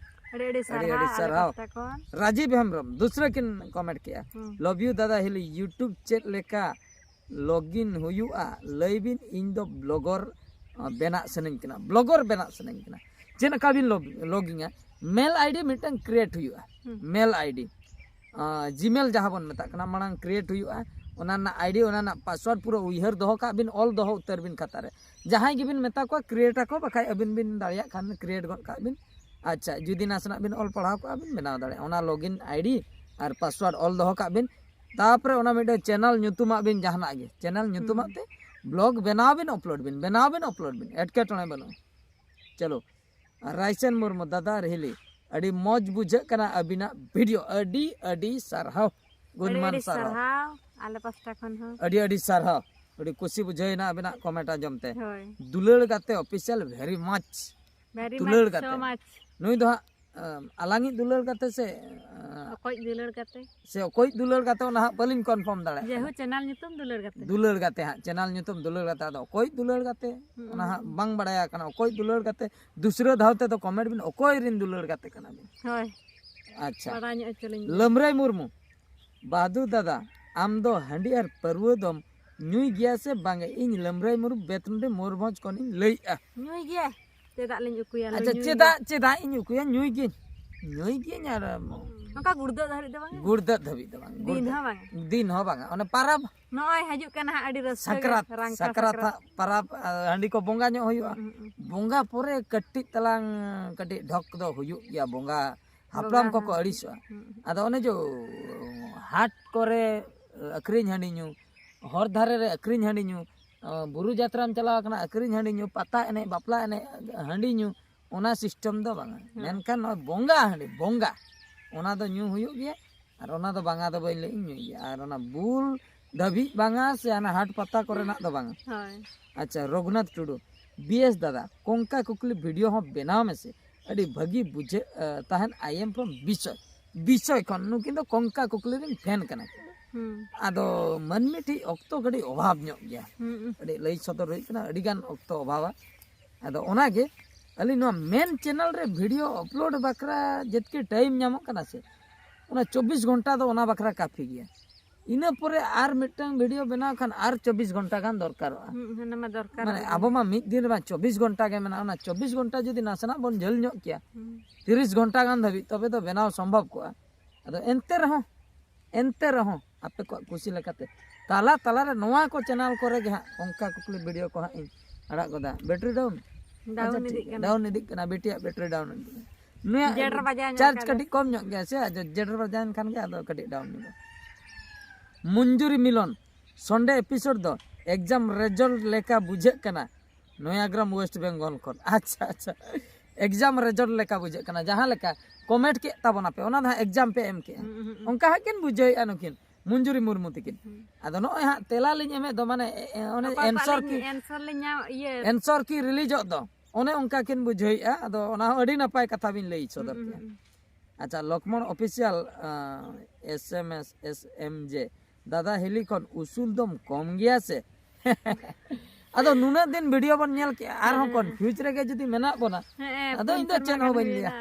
ᱟᱹᱰᱤ ᱟᱹᱰᱤ ᱟᱹᱰᱤ ᱥᱟᱨᱦᱟᱣ ᱟᱹᱰᱤ ᱟᱞᱮ ᱥᱟᱨᱦᱟᱣ᱾ ᱯᱟᱦᱴᱟ ᱠᱷᱚᱱ᱾ ᱨᱟᱡᱤᱵ ᱦᱮᱢᱵᱨᱚᱢ ᱫᱩᱥᱨᱟᱹ ᱠᱤᱱ ᱠᱚᱢᱮᱱᱴ ᱠᱮᱜᱼᱟ, ᱦᱩᱸ᱾ Love you ᱫᱟᱫᱟ ᱦᱤᱞᱤ, YouTube ᱪᱮᱫ ᱞᱮᱠᱟ ᱞᱚᱜᱤᱱ ᱦᱩᱭᱩᱜᱼᱟ ᱞᱟᱹᱭ ᱵᱤᱱ, ᱤᱧ ᱫᱚ ᱵᱞᱚᱜᱚᱨ, ᱟ, ᱵᱮᱱᱟᱜ ᱥᱟᱱᱟᱧ ᱠᱟᱱᱟ, ᱵᱞᱚᱜᱚᱨ ᱵᱮᱱᱟᱜ ᱥᱟᱱᱟᱧ ᱠᱟᱱᱟ᱾ ᱪᱮᱫ ᱞᱮᱠᱟ ᱵᱤᱱ ᱞᱚᱜ-, ᱞᱚᱜᱤᱝᱟ? ᱢᱮᱞ ᱟᱭᱰᱤ ᱢᱤᱫᱴᱟᱝ ᱠᱨᱤᱭᱮᱴ ᱦᱩᱭᱩᱜᱼᱟ, ᱦᱩᱸ᱾ Mail ID. ᱟᱸ, ᱡᱤᱢᱮᱞ ᱡᱟᱦᱟᱸ ᱵᱚᱱ ᱢᱮᱛᱟᱜ ᱠᱟᱱᱟ, ᱢᱟᱲᱟᱝ ᱠᱨᱤᱭᱮᱴ ᱦᱩᱭᱩᱜᱼᱟ᱾ ᱚᱱᱟ ᱨᱮᱱᱟᱜ ᱟᱭᱰᱤ, ᱚᱱᱟ ᱨᱮᱱᱟᱜ ᱯᱟᱥᱣᱟᱨᱰ ᱯᱩᱨᱟᱹ ᱩᱭᱦᱟᱹᱨ ᱫᱚᱦᱚ ᱠᱟᱜ ᱵᱤᱱ, ᱚᱞ ᱫᱚᱦᱚ ᱩᱛᱟᱹᱨ ᱵᱤᱱ ᱠᱷᱟᱛᱟ ᱨᱮ᱾ ᱡᱟᱦᱟᱸᱭ ᱜᱮᱵᱤᱱ ᱢᱮᱛᱟ ᱠᱚᱣᱟ ᱠᱨᱤᱭᱮᱴ ᱟᱠᱚ, ᱵᱟᱠᱷᱟᱡ ᱟᱹᱵᱤᱱ ᱵᱤᱱ ᱫᱟᱲᱮᱭᱟᱜ ᱠᱷᱟᱱ ᱠᱨᱤᱭᱮᱴ ᱜᱚᱫ ᱠᱟᱜ ᱵᱤᱱ᱾ ᱟᱪᱪᱷᱟ, ᱡᱩᱫᱤ ᱱᱟᱥᱮᱱᱟᱜ ᱵᱤᱱ ᱚᱞ ᱯᱟᱲᱦᱟᱣ ᱠᱚᱜᱼᱟ, ᱵᱤᱱ ᱵᱮᱱᱟᱣ ᱫᱟᱲᱮᱭᱟᱜᱼᱟ᱾ ᱚᱱᱟ ᱞᱚᱜᱤᱱ ᱟᱭᱰᱤ ᱟᱨ ᱯᱟᱥᱣᱟᱨᱰ ᱚᱞ ᱫᱚᱦᱚ ᱠᱟᱜ ᱵᱤᱱ᱾ ᱛᱟᱯᱚᱨᱮ ᱚᱱᱟ ᱢᱤᱫᱴᱮᱱ ᱪᱮᱱᱮᱞ ᱧᱩᱛᱩᱢᱟᱜ ᱵᱤᱱ, ᱡᱟᱦᱟᱱᱟᱜ ᱜᱮ ᱪᱮᱱᱮᱞ ᱧᱩᱛᱩᱢᱟᱜ ᱦᱩᱸ᱾ ᱛᱮ ᱵᱞᱚᱜ ᱵᱮᱱᱟᱣ ᱵᱤᱱ, ᱟᱯᱞᱳᱰ ᱵᱤᱱ, ᱵᱮᱱᱟᱣ ᱵᱤᱱ, ᱟᱯᱞᱳᱰ ᱵᱤᱱ, ᱮᱴᱠᱮᱴᱚᱬᱮ ᱵᱟᱹᱱᱩᱜᱼᱟ᱾ ᱪᱚᱞᱚ, ᱟᱨ ᱨᱟᱭᱥᱮᱱ ᱢᱩᱨᱢᱩ, ᱫᱟᱫᱟ ᱟᱨ ᱦᱤᱞᱤ, ᱟᱹᱰᱤ ᱢᱚᱡᱽ ᱵᱩᱡᱷᱟᱹᱜ ᱠᱟᱱᱟ ᱟᱹᱵᱤᱱᱟᱜ ᱵᱷᱤᱰᱤᱭᱳ᱾ ᱟᱹᱰᱤ ᱟᱹᱰᱤ ᱥᱟᱨᱦᱟᱣ, ᱟᱹᱰᱤ ᱜᱩᱱᱢᱟᱱ ᱟᱹᱰᱤ ᱥᱟᱨᱦᱟᱣ᱾ ᱥᱟᱨᱦᱟᱣ ᱟᱞᱮ ᱯᱟᱥᱴᱟ ᱠᱷᱚᱱ ᱦᱚᱸ᱾ ᱟᱹᱰᱤ ᱟᱹᱰᱤ ᱥᱟᱨᱦᱟᱣ, ᱟᱹᱰᱤ ᱠᱩᱥᱤ ᱵᱩᱡᱷᱟᱹᱣ ᱮᱱᱟ ᱟᱹᱵᱤᱱᱟᱜ ᱠᱚᱢᱮᱱᱴ ᱟᱸᱡᱚᱢ ᱛᱮ᱾ ᱦᱳᱭ᱾ ᱫᱩᱞᱟᱹᱲ ᱜᱟᱛᱮ ᱚᱯᱷᱤᱥᱤᱭᱟᱞ, very much. Very ᱫᱩᱞᱟᱹᱲ much, ᱜᱟᱛᱮ᱾ So much. ᱱᱩᱭ ᱫᱚ ᱦᱟᱸᱜ ᱟᱞᱟᱝᱤᱡ ᱫᱩᱞᱟᱹᱲ ᱜᱟᱛᱮ ᱥᱮ ᱚᱠᱚᱭ ᱫᱩᱞᱟᱹᱲ ᱜᱟᱛᱮ? ᱥᱮ ᱚᱠᱚᱭ ᱫᱩᱞᱟᱹᱲ ᱜᱟᱛᱮ, ᱚᱱᱟ ᱦᱟᱸᱜ ᱵᱟᱹᱞᱤᱧ ᱠᱚᱱᱯᱷᱟᱨᱢ ᱫᱟᱲᱮᱭᱟᱜ ᱠᱟᱱᱟ᱾ ᱡᱟᱭᱦᱳᱠ, ᱪᱮᱱᱮᱞ ᱧᱩᱛᱩᱢ ᱫᱩᱞᱟᱹᱲ ᱜᱟᱛᱮ᱾ ᱫᱩᱞᱟᱹᱲ ᱜᱟᱛᱮ ᱦᱟᱸᱜ, ᱪᱮᱱᱮᱞ ᱧᱩᱛᱩᱢ ᱫᱩᱞᱟᱹᱲ ᱜᱟᱛᱮ᱾ ᱟᱫᱚ ᱚᱠᱚᱭ ᱫᱩᱞᱟᱹᱲ ᱜᱟᱛᱮ, ᱦᱩᱸ, ᱚᱱᱟ ᱦᱟᱸᱜ ᱦᱩᱸ᱾ ᱵᱟᱝ ᱵᱟᱲᱟᱭ ᱠᱟᱱᱟ᱾ ᱚᱠᱚᱭ ᱫᱩᱞᱟᱹᱲ ᱜᱟᱛᱮ, ᱫᱩᱥᱨᱟᱹ ᱫᱷᱟᱣ ᱛᱮᱫᱚ ᱠᱚᱢᱮᱱᱴ ᱵᱤᱱ, ᱚᱠᱚᱭ ᱨᱤᱱ ᱫᱩᱞᱟᱹᱲ ᱜᱟᱛᱮ ᱠᱟᱱᱟ ᱵᱤᱱ᱾ ᱦᱳᱭ᱾ ᱟᱪᱪᱷᱟ᱾ ᱵᱟᱲᱟᱭ ᱧᱚᱜ ᱦᱚᱪᱚ ᱞᱤᱧ ᱵᱤᱱ᱾ ᱞᱟᱹᱢᱨᱟᱹᱭ ᱢᱩᱨᱢᱩ, ᱵᱟᱫᱩ ᱫᱟᱫᱟ, ᱟᱢ ᱫᱚ ᱦᱟᱺᱰᱤ ᱟᱨ ᱯᱟᱹᱨᱣᱟᱹ ᱫᱚᱢ ᱧᱩᱭ ᱜᱮᱭᱟ ᱥᱮ ᱵᱟᱝ? ᱤᱧ ᱞᱟᱹᱢᱨᱟᱹᱭ ᱢᱩᱨᱢᱩ, ᱵᱮᱛᱱᱚᱰᱤ, ᱢᱚᱭᱩᱨᱵᱷᱚᱸᱡᱽ ᱠᱷᱚᱱᱤᱧ ᱞᱟᱹᱭᱮᱜᱼᱟ᱾ ᱧᱩᱭ ᱜᱮᱭᱟ᱾ ᱪᱮᱫᱟᱜ ᱞᱤᱧ ᱩᱠᱩᱭᱟ? ᱟᱪᱪᱷᱟ, ᱞᱩᱧ ᱧᱩᱭ ᱪᱮᱫᱟᱜ, ᱜᱮᱭᱟ᱾ ᱪᱮᱫᱟᱜ ᱤᱧ ᱩᱠᱩᱭᱟ? ᱧᱩᱭ ᱜᱤᱭᱟᱹᱧ, ᱧᱩᱭ ᱜᱤᱭᱟᱹᱧ᱾ ᱟᱨ ᱚᱱᱠᱟ ᱜᱩᱲᱫᱟᱹᱜ ᱫᱷᱟᱹᱨᱤᱡ ᱫᱚ ᱵᱟᱝ? ᱜᱩᱲᱫᱟᱹᱜ ᱫᱷᱟᱹᱵᱤᱡ ᱫᱚ ᱵᱟᱝ᱾ ᱫᱤᱱ ᱜᱩᱲᱫᱟᱹᱜ ᱦᱚᱸ ᱵᱟᱝ? ᱫᱤᱱ ᱦᱚᱸ ᱵᱟᱝᱟ᱾ ᱚᱱᱮ ᱯᱟᱨᱟᱵᱽ᱾ ᱱᱚᱜᱼᱚᱭ ᱦᱤᱡᱩᱜ ᱠᱟᱱᱟ ᱦᱟᱸᱜ, ᱟᱹᱰᱤ ᱨᱟᱹᱥᱠᱟᱹ ᱜᱮ, ᱥᱟᱠᱨᱟᱛ, ᱨᱟᱝᱠᱟ ᱥᱟᱠᱨᱟᱛ ᱥᱟᱠᱨᱟᱛ᱾ ᱦᱟᱸᱜ ᱯᱟᱨᱟᱵᱽ, ᱟ, ᱦᱟᱺᱰᱤ ᱠᱚ ᱵᱚᱸᱜᱟ ᱧᱚᱜ ᱦᱩᱭᱩᱜᱼᱟ᱾ ᱦᱩᱸ, ᱦᱩᱸ, ᱦᱩᱸ᱾ ᱵᱚᱸᱜᱟ ᱯᱚᱨᱮ ᱠᱟᱹᱴᱤᱡ ᱛᱟᱞᱟᱝ ᱠᱟᱹᱴᱤᱡ ᱰᱷᱚᱠ ᱫᱚ ᱦᱩᱭᱩᱜ ᱜᱮᱭᱟ, ᱵᱚᱸᱜᱟ ᱦᱟᱯᱲᱟᱢ ᱵᱚᱸᱜᱟ ᱠᱚᱠᱚ ᱦᱚᱸ᱾ ᱟᱹᱲᱤᱥᱚᱜᱼᱟ᱾ ᱦᱩᱸ, ᱦᱩᱸ᱾ ᱟᱫᱚ ᱚᱱᱮ ᱡᱮ ᱦᱟᱴ ᱠᱚᱨᱮ ᱟᱹᱠᱷᱨᱤᱧ ᱦᱟᱺᱰᱤ ᱧᱩ, ᱦᱚᱨ ᱫᱷᱟᱨᱮ ᱨᱮ ᱟᱹᱠᱷᱨᱤᱧ ᱦᱟᱺᱰᱤ ᱧᱩ, ᱚ, ᱵᱩᱨᱩ ᱡᱟᱛᱨᱟᱢ ᱪᱟᱞᱟᱣ ᱟᱠᱟᱱᱟ, ᱟᱹᱠᱷᱨᱤᱧ ᱦᱟᱺᱰᱤ ᱧᱩ, ᱯᱟᱛᱟ ᱮᱱᱮᱡ, ᱵᱟᱯᱞᱟ ᱮᱱᱮᱡ, ᱦᱟᱺᱰᱤ ᱧᱩ, ᱚᱱᱟ ᱥᱤᱥᱴᱮᱢ ᱫᱚ ᱵᱟᱝᱟ᱾ ᱦᱩᱸ᱾ ᱢᱮᱱᱠᱷᱟᱱ ᱱᱚᱜᱼᱚᱭ ᱵᱚᱸᱜᱟ ᱦᱟᱺᱰᱤ, ᱵᱚᱸᱜᱟ, ᱚᱱᱟ ᱫᱚ ᱧᱩ ᱦᱩᱭᱩᱜ ᱜᱮᱭᱟ᱾ ᱟᱨ ᱚᱱᱟ ᱫᱚ ᱵᱟᱝᱟ ᱫᱚ ᱵᱟᱹᱧ ᱞᱟᱹᱭ ᱤᱧ ᱧᱩᱭ ᱜᱮᱭᱟ᱾ ᱟᱨ ᱚᱱᱟ ᱵᱩᱞ ᱫᱷᱟᱹᱵᱤᱡ ᱵᱟᱝᱟ ᱥᱮ ᱦᱟᱱᱟ ᱦᱟᱴ ᱯᱟᱛᱟ ᱠᱚᱨᱮᱱᱟᱜ ᱫᱚ ᱵᱟᱝᱟ᱾ ᱦᱳᱭ᱾ ᱟᱪᱪᱷᱟ, ᱨᱚᱜᱷᱩᱱᱟᱛᱷ ᱴᱩᱰᱩ, ᱵᱤ ᱮᱥ ᱫᱟᱫᱟ, ᱠᱚᱝᱠᱟ ᱠᱩᱠᱞᱤ ᱵᱷᱤᱰᱤᱭᱳ ᱦᱚᱸ ᱵᱮᱱᱟᱣ ᱢᱮᱥᱮ, ᱟᱹᱰᱤ ᱵᱷᱟᱹᱜᱤ ᱵᱩᱡᱷᱟᱹᱜ, ᱟ, ᱛᱟᱦᱮᱱ᱾ I am from ᱵᱤᱥᱚᱭ, ᱵᱤᱥᱚᱭ ᱠᱷᱚᱱ᱾ ᱱᱩᱠᱤᱱ ᱫᱚ ᱠᱚᱝᱠᱟ ᱠᱩᱠᱞᱤ ᱨᱮᱱ ᱯᱷᱮᱱ ᱠᱟᱱᱟ ᱠᱤᱱ᱾ ᱦᱩᱸ᱾ ᱟᱫᱚ ᱢᱟᱹᱱᱢᱤ ᱴᱷᱮᱱ ᱚᱠᱛᱚ ᱠᱟᱹᱴᱤᱡ ᱚᱵᱷᱟᱵᱽ ᱧᱚᱜ ᱜᱮᱭᱟ᱾ ᱦᱩᱸ, ᱦᱩᱸ᱾ ᱠᱟᱹᱴᱤᱡ ᱞᱟᱹᱭ ᱥᱚᱫᱚᱨ ᱦᱩᱭᱩᱜ ᱠᱟᱱᱟ, ᱟᱹᱰᱤ ᱜᱟᱱ ᱚᱠᱛᱚ ᱚᱵᱷᱟᱵᱟ᱾ ᱟᱫᱚ ᱚᱱᱟᱜᱮ ᱟᱹᱞᱤᱧ ᱱᱚᱣᱟ ᱢᱮᱱ ᱪᱮᱱᱮᱞ ᱨᱮ ᱵᱷᱤᱰᱤᱭᱳ ᱟᱯᱞᱳᱰ ᱵᱟᱠᱷᱨᱟ ᱡᱮᱛᱠᱮ ᱴᱟᱭᱤᱢ ᱧᱟᱢᱚᱜ ᱠᱟᱱᱟ ᱥᱮ, ᱚᱱᱟ ᱪᱚᱵᱵᱤᱥ ᱜᱷᱚᱱᱴᱟ ᱫᱚ ᱚᱱᱟ ᱵᱟᱠᱷᱨᱟ ᱠᱟᱯᱷᱤ ᱜᱮᱭᱟ᱾ ᱤᱱᱟᱹ ᱯᱚᱨᱮ ᱟᱨ ᱢᱤᱫᱴᱟᱝ ᱵᱷᱤᱰᱤᱭᱳ ᱵᱮᱱᱟᱣ ᱠᱷᱟᱱ ᱟᱨ ᱪᱚᱵᱵᱤᱥ ᱜᱷᱚᱱᱴᱟ ᱜᱟᱱ ᱫᱚᱨᱠᱟᱨᱚᱜᱼᱟ᱾ ᱦᱩᱸ, ᱦᱟᱱᱟ ᱢᱟ ᱫᱚᱨᱠᱟᱨ ᱢᱟᱱᱮ ᱜᱮ᱾ ᱟᱵᱚ ᱢᱟ ᱢᱤᱫ ᱫᱤᱱ ᱨᱮᱢᱟ ᱪᱚᱵᱵᱤᱥ ᱜᱷᱚᱱᱴᱟ ᱜᱮ ᱢᱮᱱᱟᱜᱼᱟ, ᱚᱱᱟ ᱪᱚᱵᱵᱤᱥ ᱜᱷᱚᱱᱴᱟ ᱡᱩᱫᱤ ᱱᱟᱥᱮᱱᱟᱜ ᱵᱚᱱ ᱡᱷᱟᱹᱞ ᱧᱚᱜ ᱠᱮᱭᱟ, ᱦᱩᱸ᱾ ᱛᱤᱨᱤᱥ ᱜᱷᱚᱱᱴᱟ ᱜᱟᱱ ᱫᱷᱟᱹᱵᱤᱡ, ᱛᱚᱵᱮ ᱫᱚ ᱵᱮᱱᱟᱣ ᱥᱚᱢᱵᱷᱚᱵ ᱠᱚᱜᱼᱟ᱾ ᱟᱫᱚ ᱮᱱᱛᱮ ᱨᱮᱦᱚᱸ, ᱮᱱᱛᱮ ᱨᱮᱦᱚᱸ ᱟᱯᱮ ᱠᱚᱣᱟᱜ ᱠᱩᱥᱤ ᱞᱮᱠᱟᱛᱮ ᱛᱟᱞᱟ ᱛᱟᱞᱟᱨᱮ ᱱᱚᱣᱟ ᱠᱚ ᱪᱮᱱᱮᱞ ᱠᱚᱨᱮ ᱜᱮ ᱦᱟᱸᱜ ᱚᱱᱠᱟ ᱠᱩᱠᱞᱤ ᱵᱷᱤᱰᱤᱭᱳ ᱠᱚ ᱦᱟᱸᱜ ᱤᱧ ᱟᱲᱟᱜ ᱜᱚᱫᱟ᱾ Battery down? ᱰᱟᱣᱩᱱ ᱟᱪᱪᱷᱟ, ᱴᱷᱤᱠ ᱤᱫᱤᱜ ᱜᱮᱭᱟ, ᱠᱟᱱᱟ᱾ ᱰᱟᱣᱩᱱ ᱤᱫᱤᱜ ᱠᱟᱱᱟ, ᱵᱤᱴᱤᱭᱟᱜ ᱵᱮᱴᱨᱤ ᱰᱟᱣᱩᱱ ᱤᱫᱤᱜ ᱠᱟᱱᱟ᱾ ᱱᱩᱭᱟᱜ ᱡᱮᱰ ᱨᱮ ᱵᱟᱡᱟᱣ ᱧᱚᱜ ᱪᱟᱨᱡᱽ ᱠᱟᱫᱟ᱾ ᱠᱟᱹᱴᱤᱡ ᱠᱚᱢ ᱧᱚᱜ ᱜᱮᱭᱟ ᱥᱮ, ᱟᱫᱚ ᱡᱮᱰ ᱨᱮ ᱵᱟᱡᱟᱣ ᱮᱱ ᱠᱷᱟᱱ ᱜᱮ ᱟᱫᱚ ᱠᱟᱹᱴᱤᱡ ᱰᱟᱣᱩᱱ ᱧᱚᱜᱚᱜᱼᱟ᱾ ᱢᱚᱧᱡᱩᱨᱤ ᱢᱤᱞᱚᱱ, ᱥᱚᱱᱰᱮ ᱮᱯᱤᱥᱳᱰ ᱫᱚ ᱮᱠᱡᱟᱢ ᱨᱮᱡᱟᱞᱴ ᱞᱮᱠᱟ ᱵᱩᱡᱷᱟᱹᱜ ᱠᱟᱱᱟ, ᱱᱚᱭᱟᱜᱨᱟᱢ ᱳᱭᱮᱥᱴ ᱵᱮᱝᱜᱚᱞ ᱠᱷᱚᱱ᱾ ᱟᱪᱪᱷᱟ, ᱟᱪᱪᱷᱟ, ᱮᱠᱡᱟᱢ ᱨᱮᱡᱟᱞᱴ ᱞᱮᱠᱟ ᱵᱩᱡᱷᱟᱹᱜ ᱠᱟᱱᱟ, ᱡᱟᱦᱟᱸ ᱞᱮᱠᱟ ᱠᱚᱢᱮᱱᱴ ᱠᱮᱫ ᱛᱟᱵᱚᱱᱟᱯᱮ, ᱚᱱᱟ ᱫᱚ ᱦᱟᱸᱜ ᱮᱠᱡᱟᱢ ᱯᱮ ᱮᱢ ᱠᱮᱜᱼᱟ᱾ ᱦᱩᱸ, ᱦᱩᱸ, ᱦᱩᱸ᱾ ᱚᱱᱠᱟ ᱦᱟᱸᱜ ᱠᱤᱱ ᱵᱩᱡᱷᱟᱹᱣᱮᱫᱼᱟ ᱱᱩᱠᱤᱱ ᱢᱚᱧᱡᱩᱨᱤ ᱢᱩᱨᱢᱩ ᱛᱤᱠᱤᱱ᱾ ᱦᱩᱸ᱾ ᱟᱫᱚ ᱱᱚᱜᱼᱚᱭ ᱦᱟᱸᱜ ᱛᱮᱞᱟ ᱞᱤᱧ ᱮᱢᱮᱫ ᱫᱚ, ᱢᱟᱱᱮ, ᱮ, ᱮ, ᱚᱱᱮ ᱚᱠᱟ ᱮᱱᱥᱚᱨ ᱠᱚᱣᱟᱜ ᱠᱤ, ᱞᱤᱧ ᱮᱱᱥᱚᱨ ᱞᱤᱧ ᱧᱟᱢ, ᱤᱭᱟᱹ᱾ ᱮᱱᱥᱚᱨ ᱠᱤ ᱨᱤᱞᱤᱡᱚᱜ ᱫᱚ, ᱚᱱᱮ ᱚᱱᱠᱟ ᱠᱤᱱ ᱵᱩᱡᱷᱟᱹᱣᱮᱫᱼᱟ᱾ ᱟᱫᱚ ᱚᱱᱟ ᱦᱚᱸ ᱟᱹᱰᱤ ᱱᱟᱯᱟᱭ ᱠᱟᱛᱷᱟ ᱵᱤᱱ ᱞᱟᱹᱭ ᱥᱚᱫᱚᱨ ᱠᱮᱫᱼᱟ᱾ ᱟᱪᱪᱷᱟ, ᱞᱚᱠᱢᱚᱱ official, S M S S M ᱡᱮ, ᱫᱟᱫᱟ ᱦᱤᱞᱤ ᱠᱷᱚᱱ ᱩᱥᱩᱞ ᱫᱚᱢ ᱠᱚᱢ ᱜᱮᱭᱟ ᱥᱮ? ᱟᱫᱚ ᱱᱩᱱᱟᱹᱜ ᱫᱤᱱ ᱵᱷᱤᱰᱤᱭᱳ ᱵᱚᱱ ᱧᱮᱞ ᱠᱮᱜᱼᱟ, ᱟᱨᱦᱚᱸ ᱠᱚᱱᱯᱷᱤᱭᱩᱡᱽ ᱨᱮᱜᱮ ᱡᱩᱫᱤ ᱢᱮᱱᱟᱜ ᱵᱚᱱᱟ, ᱟᱫᱚ ᱤᱧ ᱫᱚ ᱪᱮᱫ ᱦᱚᱸ ᱵᱟᱹᱧ ᱞᱟᱹᱭᱟ᱾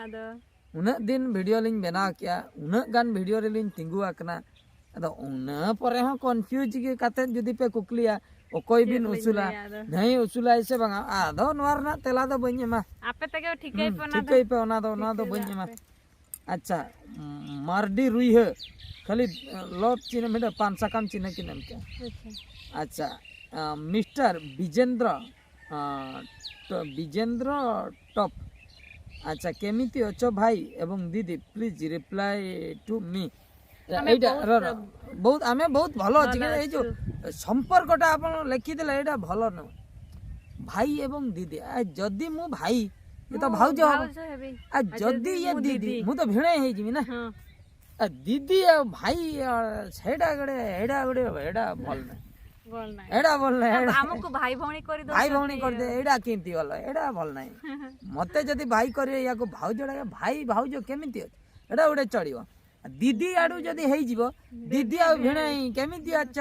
ᱩᱱᱟᱹᱜ ᱫᱤᱱ ᱵᱷᱤᱰᱤᱭᱳ ᱞᱤᱧ ᱵᱮᱱᱟᱣ ᱠᱮᱜᱼᱟ, ᱩᱱᱟᱹᱜ ᱜᱟᱱ ᱵᱷᱤᱰᱤᱭᱳ ᱨᱮᱞᱤᱧ ᱛᱤᱸᱜᱩ ᱟᱠᱟᱱᱟ, ᱟᱫᱚ ᱩᱱᱟᱹ ᱯᱚᱨᱮ ᱦᱚᱸ ᱠᱚᱱᱯᱷᱤᱭᱩᱡᱽ ᱜᱮ ᱠᱟᱛᱮᱫ ᱡᱩᱫᱤ ᱯᱮ ᱠᱩᱠᱞᱤᱭᱟ, ᱚᱠᱚᱭ ᱵᱤᱱ ᱩᱥᱩᱞᱟ, ᱱᱟᱹᱭ ᱩᱥᱩᱞᱟᱭ ᱥᱮ ᱵᱟᱝᱟ, ᱟᱫᱚ ᱱᱚᱣᱟ ᱨᱮᱱᱟᱜ ᱛᱮᱞᱟ ᱫᱚ ᱵᱟᱹᱧ ᱮᱢᱟ᱾ ᱟᱯᱮ ᱛᱮᱜᱮ ᱴᱷᱤᱠᱟᱹᱭ ᱯᱮ, ᱚᱱᱟ ᱫᱚ ᱴᱷᱤᱠᱟᱹᱭ ᱯᱮ, ᱚᱱᱟ ᱫᱚ, ᱚᱱᱟ ᱫᱚ ᱵᱟᱹᱧ ᱮᱢᱟ᱾ ᱟᱪᱪᱷᱟ, ᱩᱢ, ᱢᱟᱨᱰᱤ ᱨᱩᱭᱦᱟᱹ, ᱠᱷᱟᱹᱞᱤ, ᱮ, ᱞᱚᱵ ᱪᱤᱱᱦᱟᱹ, ᱢᱤᱫᱴᱮᱱ ᱯᱟᱱ ᱥᱟᱠᱟᱢ ᱪᱤᱱᱦᱟᱹ ᱠᱤᱱ ᱮᱢ ᱠᱮᱜᱼᱟ᱾ ᱟᱪᱪᱷᱟ, ᱟ, ᱢᱤᱥᱴᱟᱨ ᱵᱤᱡᱮᱱᱫᱨᱚ, ᱟ, ᱴᱚ-, ᱵᱤᱡᱮᱱᱫᱨᱚ ᱴᱚᱯ᱾ ᱟᱪᱪᱷᱟ, କେମିତି ଅଛ ଭାଇ ଏବଂ ଦିଦି, please reply to me। ଆମେ ଏଇଟା ବହୁତ ର-, ର-, ବହୁତ, ଆମେ ବହୁତ ଭଲ ଅଛି, ଭଲ କିନ୍ତୁ ଏଇ ଯୋଉ ଅଛୁ। ସମ୍ପର୍କଟା ଆପଣ ଲେଖିଦେଲେ, ଏଇଟା ଭଲ ନୁହଁ। ଭାଇ ଏବଂ ଦିଦି, ଆ, ଯଦି ମୁଁ ଭାଇ, ଇଏ ତ ମୁଁ ଭାଉଜ ହବ। ଭାଉଜ ହେବି। ଆ, ଆଉ ଯଦି ଯଦି ଇଏ ମୁଁ ଦିଦି, ଦିଦି। ମୁଁ ତ ଭିଣେଇ ହେଇଯିବି ନା। ହଁ। ଆ, ଦିଦି ଆଉ ଭାଇ, ଆ, ସେଇଟା ଗୋଟେ, ଏଇଟା ଗୋଟେ, ଏଇଟା ଭଲ ନାହିଁ। ଭଲ ନାହିଁ। ଏଇଟା ଭଲ ନାହିଁ, ଆ, ଏଇଟା ଆମକୁ ଭାଇ ଭଉଣୀ କରିଦଉଛନ୍ତି। ଭାଇ ଭଉଣୀ କରିଦେ, ଏଇଟା କେମିତି ଭଲ? ଏଇଟା ଭଲ ନାହିଁ। ମତେ ଯଦି ଭାଇ କରିବେ, ୟାକୁ ଭାଉଜ ଡାକେ, ଭାଇ ଭାଉଜ କେମିତି ଅଛି? ଏଇଟା ଗୋଟେ ଚଳିବ। ଆ, ଦିଦି ଆଡୁ ଯଦି ହେଇଯିବ, ଦିଦି ଆଉ ଭିଣେଇ, କେମିତି ଅଛ?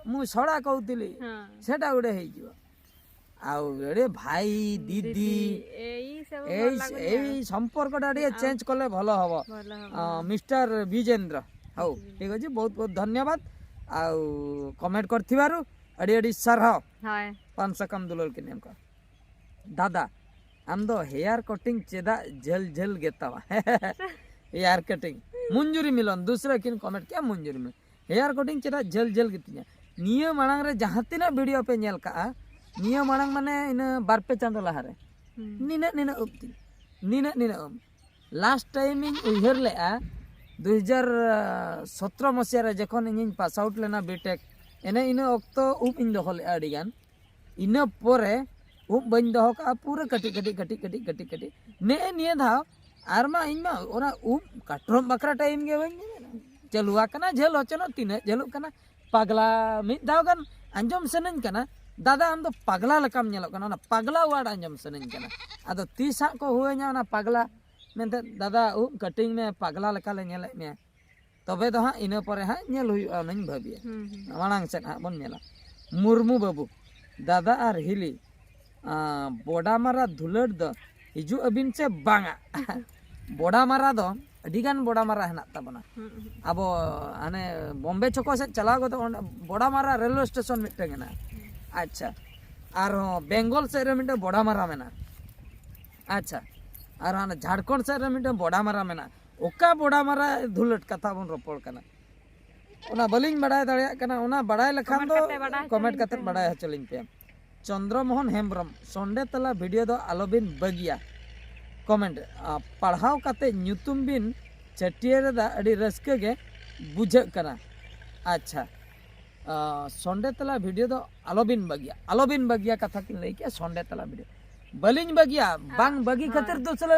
ମୁଁ ସଡ଼ା କହୁଥିଲି, ହଁ। ସେଟା ଗୋଟେ ହେଇଯିବ। ଆଉ ଏଡ଼େ ଭାଇ, ଦିଦି, ଦିଦି, ଏଇ ସବୁ ଏଇ, ଭଲ ଲାଗୁନି ଏଇ ଆଉ। ସମ୍ପର୍କଟା ଟିକେ ଆଉ ଚେଞ୍ଜ କଲେ ଭଲ ହବ। ଭଲ ହବ। ଅ, ମିଷ୍ଟର ବିଜେନ୍ଦ୍ର, ହଉ, ବିଜେନ୍ଦ୍ର। ଠିକ୍ ଅଛି, ବହୁତ ବହୁତ ଧନ୍ୟବାଦ। ଆଉ କମେଣ୍ଟ କରିଥିବାରୁ ଆଡ଼ି ଆଡ଼ି ସାର। ᱦᱳᱭ। ᱯᱟᱱ ᱥᱟᱠᱟᱢ ᱫᱩᱞᱟᱹᱲ ᱠᱤᱱ ᱮᱢ ᱠᱟᱜᱼᱟ। ᱫᱟᱫᱟ, ᱟᱢ ᱫᱚ ᱦᱮᱭᱟᱨ ᱠᱚᱴᱤᱝ ᱪᱮᱫᱟᱜ ᱡᱷᱟᱹᱞ ᱡᱷᱟᱹᱞ ᱜᱮᱛᱟᱢᱟ? ᱦᱮᱭᱟᱨ ᱠᱚᱴᱤᱝ, ᱢᱚᱧᱡᱩᱨᱤ ᱢᱤᱞᱚᱱ, ᱫᱩᱥᱨᱟ ᱠᱤᱱ ᱠᱚᱢᱮᱱᱴ ᱠᱮᱜᱼᱟ, ᱢᱚᱧᱡᱩᱨᱤ ᱢᱤᱞᱚᱱ᱾ ᱦᱮᱭᱟᱨ ᱠᱚᱴᱤᱝ ᱪᱮᱫᱟᱜ ᱡᱷᱟᱹᱞ ᱡᱷᱟᱹᱞ ᱜᱮᱛᱤᱧᱟ? ᱱᱤᱭᱟᱹ ᱢᱟᱲᱟᱝ ᱨᱮ ᱡᱟᱦᱟᱸ ᱛᱤᱱᱟᱹᱜ ᱵᱷᱤᱰᱤᱭᱳ ᱯᱮ ᱧᱮᱞ ᱠᱟᱜᱼᱟ, ᱱᱤᱭᱟᱹ ᱢᱟᱲᱟᱝ ᱢᱟᱱᱮ ᱤᱱᱟᱹ ᱵᱟᱨ ᱯᱮ ᱪᱟᱸᱫᱳ ᱞᱟᱦᱟᱨᱮ, ᱦᱩᱸ᱾ ᱱᱤᱱᱟᱹᱜ ᱱᱤᱱᱟᱹᱜ ᱩᱵ ᱛᱤᱧ, ᱱᱤᱱᱟᱹᱜ ᱱᱤᱱᱟᱹᱜ ᱩᱵ᱾ ᱞᱟᱥᱴ ᱴᱟᱭᱤᱢ ᱤᱧ ᱩᱭᱦᱟᱹᱨ ᱞᱮᱜᱼᱟ, ᱫᱩ ᱦᱟᱡᱟᱨ ᱥᱚᱛᱨᱚ ᱢᱟᱥᱤᱦᱟ ᱨᱮ ᱡᱚᱠᱷᱚᱱ ᱤᱧᱤᱧ ᱯᱟᱥ ᱟᱣᱩᱴ ᱞᱮᱱᱟ ᱵᱤᱴᱮᱠ, ᱮᱱᱮ ᱤᱱᱟᱹ ᱚᱠᱛᱚ ᱩᱵ ᱤᱧ ᱫᱚᱦᱚ ᱞᱮᱜᱼᱟ ᱟᱹᱰᱤ ᱜᱟᱱ᱾ ᱤᱱᱟᱹ ᱯᱚᱨᱮ ᱩᱵ ᱵᱟᱹᱧ ᱫᱚᱦᱚ ᱠᱟᱜᱼᱟ, ᱯᱩᱨᱟᱹ ᱠᱟᱹᱴᱤᱡ ᱠᱟᱹᱴᱤᱡ ᱠᱟᱹᱴᱤᱡ ᱠᱟᱹᱴᱤᱡ ᱠᱟᱹᱴᱤᱡ ᱠᱟᱹᱴᱤᱡ᱾ ᱱᱮᱜᱼᱮ ᱱᱤᱭᱟᱹ ᱫᱷᱟᱣ ᱟᱨ ᱢᱟ ᱤᱧ ᱢᱟ ᱚᱱᱟ ᱩᱵ ᱠᱟᱴᱨᱚᱢ ᱵᱟᱠᱷᱨᱟ ᱴᱟᱭᱤᱢ ᱜᱮ ᱵᱟᱹᱧ ᱧᱟᱢᱮᱫᱟ᱾ ᱪᱟᱹᱞᱩ ᱟᱠᱟᱱᱟ ᱡᱷᱟᱹᱞ ᱦᱚᱪᱚᱱᱚ, ᱛᱤᱱᱟᱹᱜ ᱡᱷᱟᱹᱞᱩᱜ ᱠᱟᱱᱟ ᱯᱟᱜᱽᱞᱟ, ᱢᱤᱫ ᱫᱷᱟᱣ ᱜᱟᱱ ᱟᱸᱡᱚᱢ ᱥᱟᱱᱟᱧ ᱠᱟᱱᱟ, ᱫᱟᱫᱟ, ᱟᱢ ᱫᱚ ᱯᱟᱜᱽᱞᱟ ᱞᱮᱠᱟᱢ ᱧᱮᱞᱚᱜ ᱠᱟᱱᱟ, ᱚᱱᱟ ᱯᱟᱜᱽᱞᱟ ᱣᱟᱨᱰ ᱟᱸᱡᱚᱢ ᱥᱟᱱᱟᱧ ᱠᱟᱱᱟ᱾ ᱟᱫᱚ ᱛᱤᱥ ᱦᱟᱸᱜ ᱠᱚ ᱦᱩᱭᱟᱹᱧᱟ ᱚᱱᱟ ᱯᱟᱜᱽᱞᱟ ᱢᱮᱱᱛᱮ? ᱫᱟᱫᱟ, ᱩᱵ ᱠᱟᱹᱴᱤᱝ ᱢᱮ, ᱯᱟᱜᱽᱞᱟ ᱞᱮᱠᱟ ᱞᱮ ᱧᱮᱞᱮᱫ ᱢᱮᱭᱟ, ᱛᱚᱵᱮ ᱫᱚ ᱦᱟᱸᱜ ᱤᱱᱟᱹ ᱯᱚᱨᱮ ᱦᱟᱸᱜ ᱧᱮᱞ ᱦᱩᱭᱩᱜᱼᱟ, ᱚᱱᱟᱧ ᱵᱷᱟᱹᱵᱤᱭᱟ᱾ ᱦᱩᱸ, ᱦᱩᱸ᱾ ᱢᱟᱲᱟᱝ ᱥᱮᱫ ᱦᱟᱸᱜ ᱵᱚᱱ ᱧᱮᱞᱟ᱾ ᱢᱩᱨᱢᱩ ᱵᱟᱹᱵᱩ, ᱫᱟᱫᱟ ᱟᱨ ᱦᱤᱞᱤ, ᱟᱸ, ᱵᱚᱰᱟᱢᱟᱨᱟ ᱫᱷᱩᱞᱟᱹᱲ ᱫᱚ ᱦᱤᱡᱩᱜ ᱟᱹᱵᱤᱱ ᱥᱮ ᱵᱟᱝᱟ? ᱵᱚᱰᱟᱢᱟᱨᱟ ᱫᱚ ᱟᱹᱰᱤ ᱜᱟᱱ ᱵᱚᱰᱟᱢᱟᱨᱟ ᱦᱮᱱᱟᱜ ᱛᱟᱵᱚᱱᱟ᱾ ᱦᱩᱸ, ᱦᱩᱸ᱾ ᱟᱵᱚ ᱦᱟᱱᱮ ᱵᱚᱢᱵᱮ ᱪᱷᱚᱠᱚ ᱥᱮᱫ ᱪᱟᱞᱟᱣ ᱜᱚᱫᱚᱜ, ᱚᱸᱰᱮ ᱵᱚᱰᱟᱢᱟᱨᱟ ᱨᱮᱞᱣᱮ ᱥᱴᱮᱥᱚᱱ ᱢᱤᱫᱴᱟᱝ ᱦᱮᱱᱟᱜᱼᱟ᱾ ᱟᱪᱪᱷᱟ, ᱟᱨᱦᱚᱸ ᱵᱮᱝᱜᱚᱞ ᱥᱮᱫ ᱨᱮ ᱢᱤᱫᱴᱟᱝ ᱵᱚᱰᱟᱢᱟᱨᱟ ᱢᱮᱱᱟᱜᱼᱟ᱾ ᱟᱪᱪᱷᱟ, ᱟᱨ ᱦᱟᱱᱟ ᱡᱷᱟᱲᱠᱷᱚᱸᱰ ᱥᱮᱫ ᱨᱮ ᱢᱤᱫᱴᱟᱝ ᱵᱚᱰᱟᱢᱟᱨᱟ ᱢᱮᱱᱟᱜᱼᱟ᱾ ᱚᱠᱟ ᱵᱚᱰᱟᱢᱟᱨᱟ ᱫᱷᱩᱞᱟᱹᱴ ᱠᱟᱛᱷᱟ ᱵᱚᱱ ᱨᱚᱯᱚᱲ ᱠᱟᱱᱟ, ᱚᱱᱟ ᱵᱟᱹᱞᱤᱧ ᱵᱟᱲᱟᱭ ᱫᱟᱲᱮᱭᱟᱜ ᱠᱟᱱᱟ᱾ ᱚᱱᱟ ᱵᱟᱲᱟᱭ ᱞᱮᱠᱷᱟᱱ ᱠᱚᱢᱮᱱᱴ ᱫᱚ ᱠᱟᱛᱮ ᱵᱟᱰᱟᱭ ᱦᱚᱪᱚ ᱠᱚᱢᱮᱱᱴ ᱞᱤᱧ ᱠᱟᱛᱮ ᱯᱮ᱾ ᱵᱟᱲᱟᱭ ᱦᱚᱪᱚ ᱞᱤᱧ ᱯᱮ᱾ ᱪᱚᱱᱫᱨᱚ ᱢᱳᱦᱚᱱ ᱦᱮᱢᱵᱨᱚᱢ, ᱥᱚᱱᱰᱮ ᱛᱟᱞᱟ ᱵᱷᱤᱰᱤᱭᱳ ᱫᱚ ᱟᱞᱚᱵᱤᱱ ᱵᱟᱹᱜᱤᱭᱟ᱾ ᱠᱚᱢᱮᱱᱴ, ᱟ, ᱯᱟᱲᱦᱟᱣ ᱠᱟᱛᱮ ᱧᱩᱛᱩᱢ ᱵᱤᱱ ᱪᱷᱟᱹᱴᱭᱟᱹᱨ ᱮᱫᱟ, ᱟᱹᱰᱤ ᱨᱟᱹᱥᱠᱟᱹ ᱜᱮ ᱵᱩᱡᱷᱟᱹᱜ ᱠᱟᱱᱟ᱾ ᱟᱪᱪᱷᱟ, ᱟ, ᱥᱚᱱᱰᱮ ᱛᱟᱞᱟ ᱵᱷᱤᱰᱤᱭᱳ ᱫᱚ ᱟᱞᱚᱵᱤᱱ ᱵᱟᱹᱜᱤᱭᱟ, ᱟᱞᱚᱵᱤᱱ ᱵᱟᱹᱜᱤᱭᱟ ᱠᱟᱛᱷᱟ ᱠᱤᱱ ᱞᱟᱹᱭ ᱠᱮᱜᱼᱟ ᱥᱚᱱᱰᱮ ᱛᱟᱞᱟ ᱵᱷᱤᱰᱤᱭᱳ᱾ ᱵᱟᱹᱞᱤᱧ ᱵᱟᱹᱜᱤᱭᱟ, ᱵᱟᱝ ᱵᱟᱹᱜᱤ ᱦᱳᱭ᱾ ᱠᱷᱟᱹᱛᱤᱨ ᱫᱩᱥᱨᱟᱹ,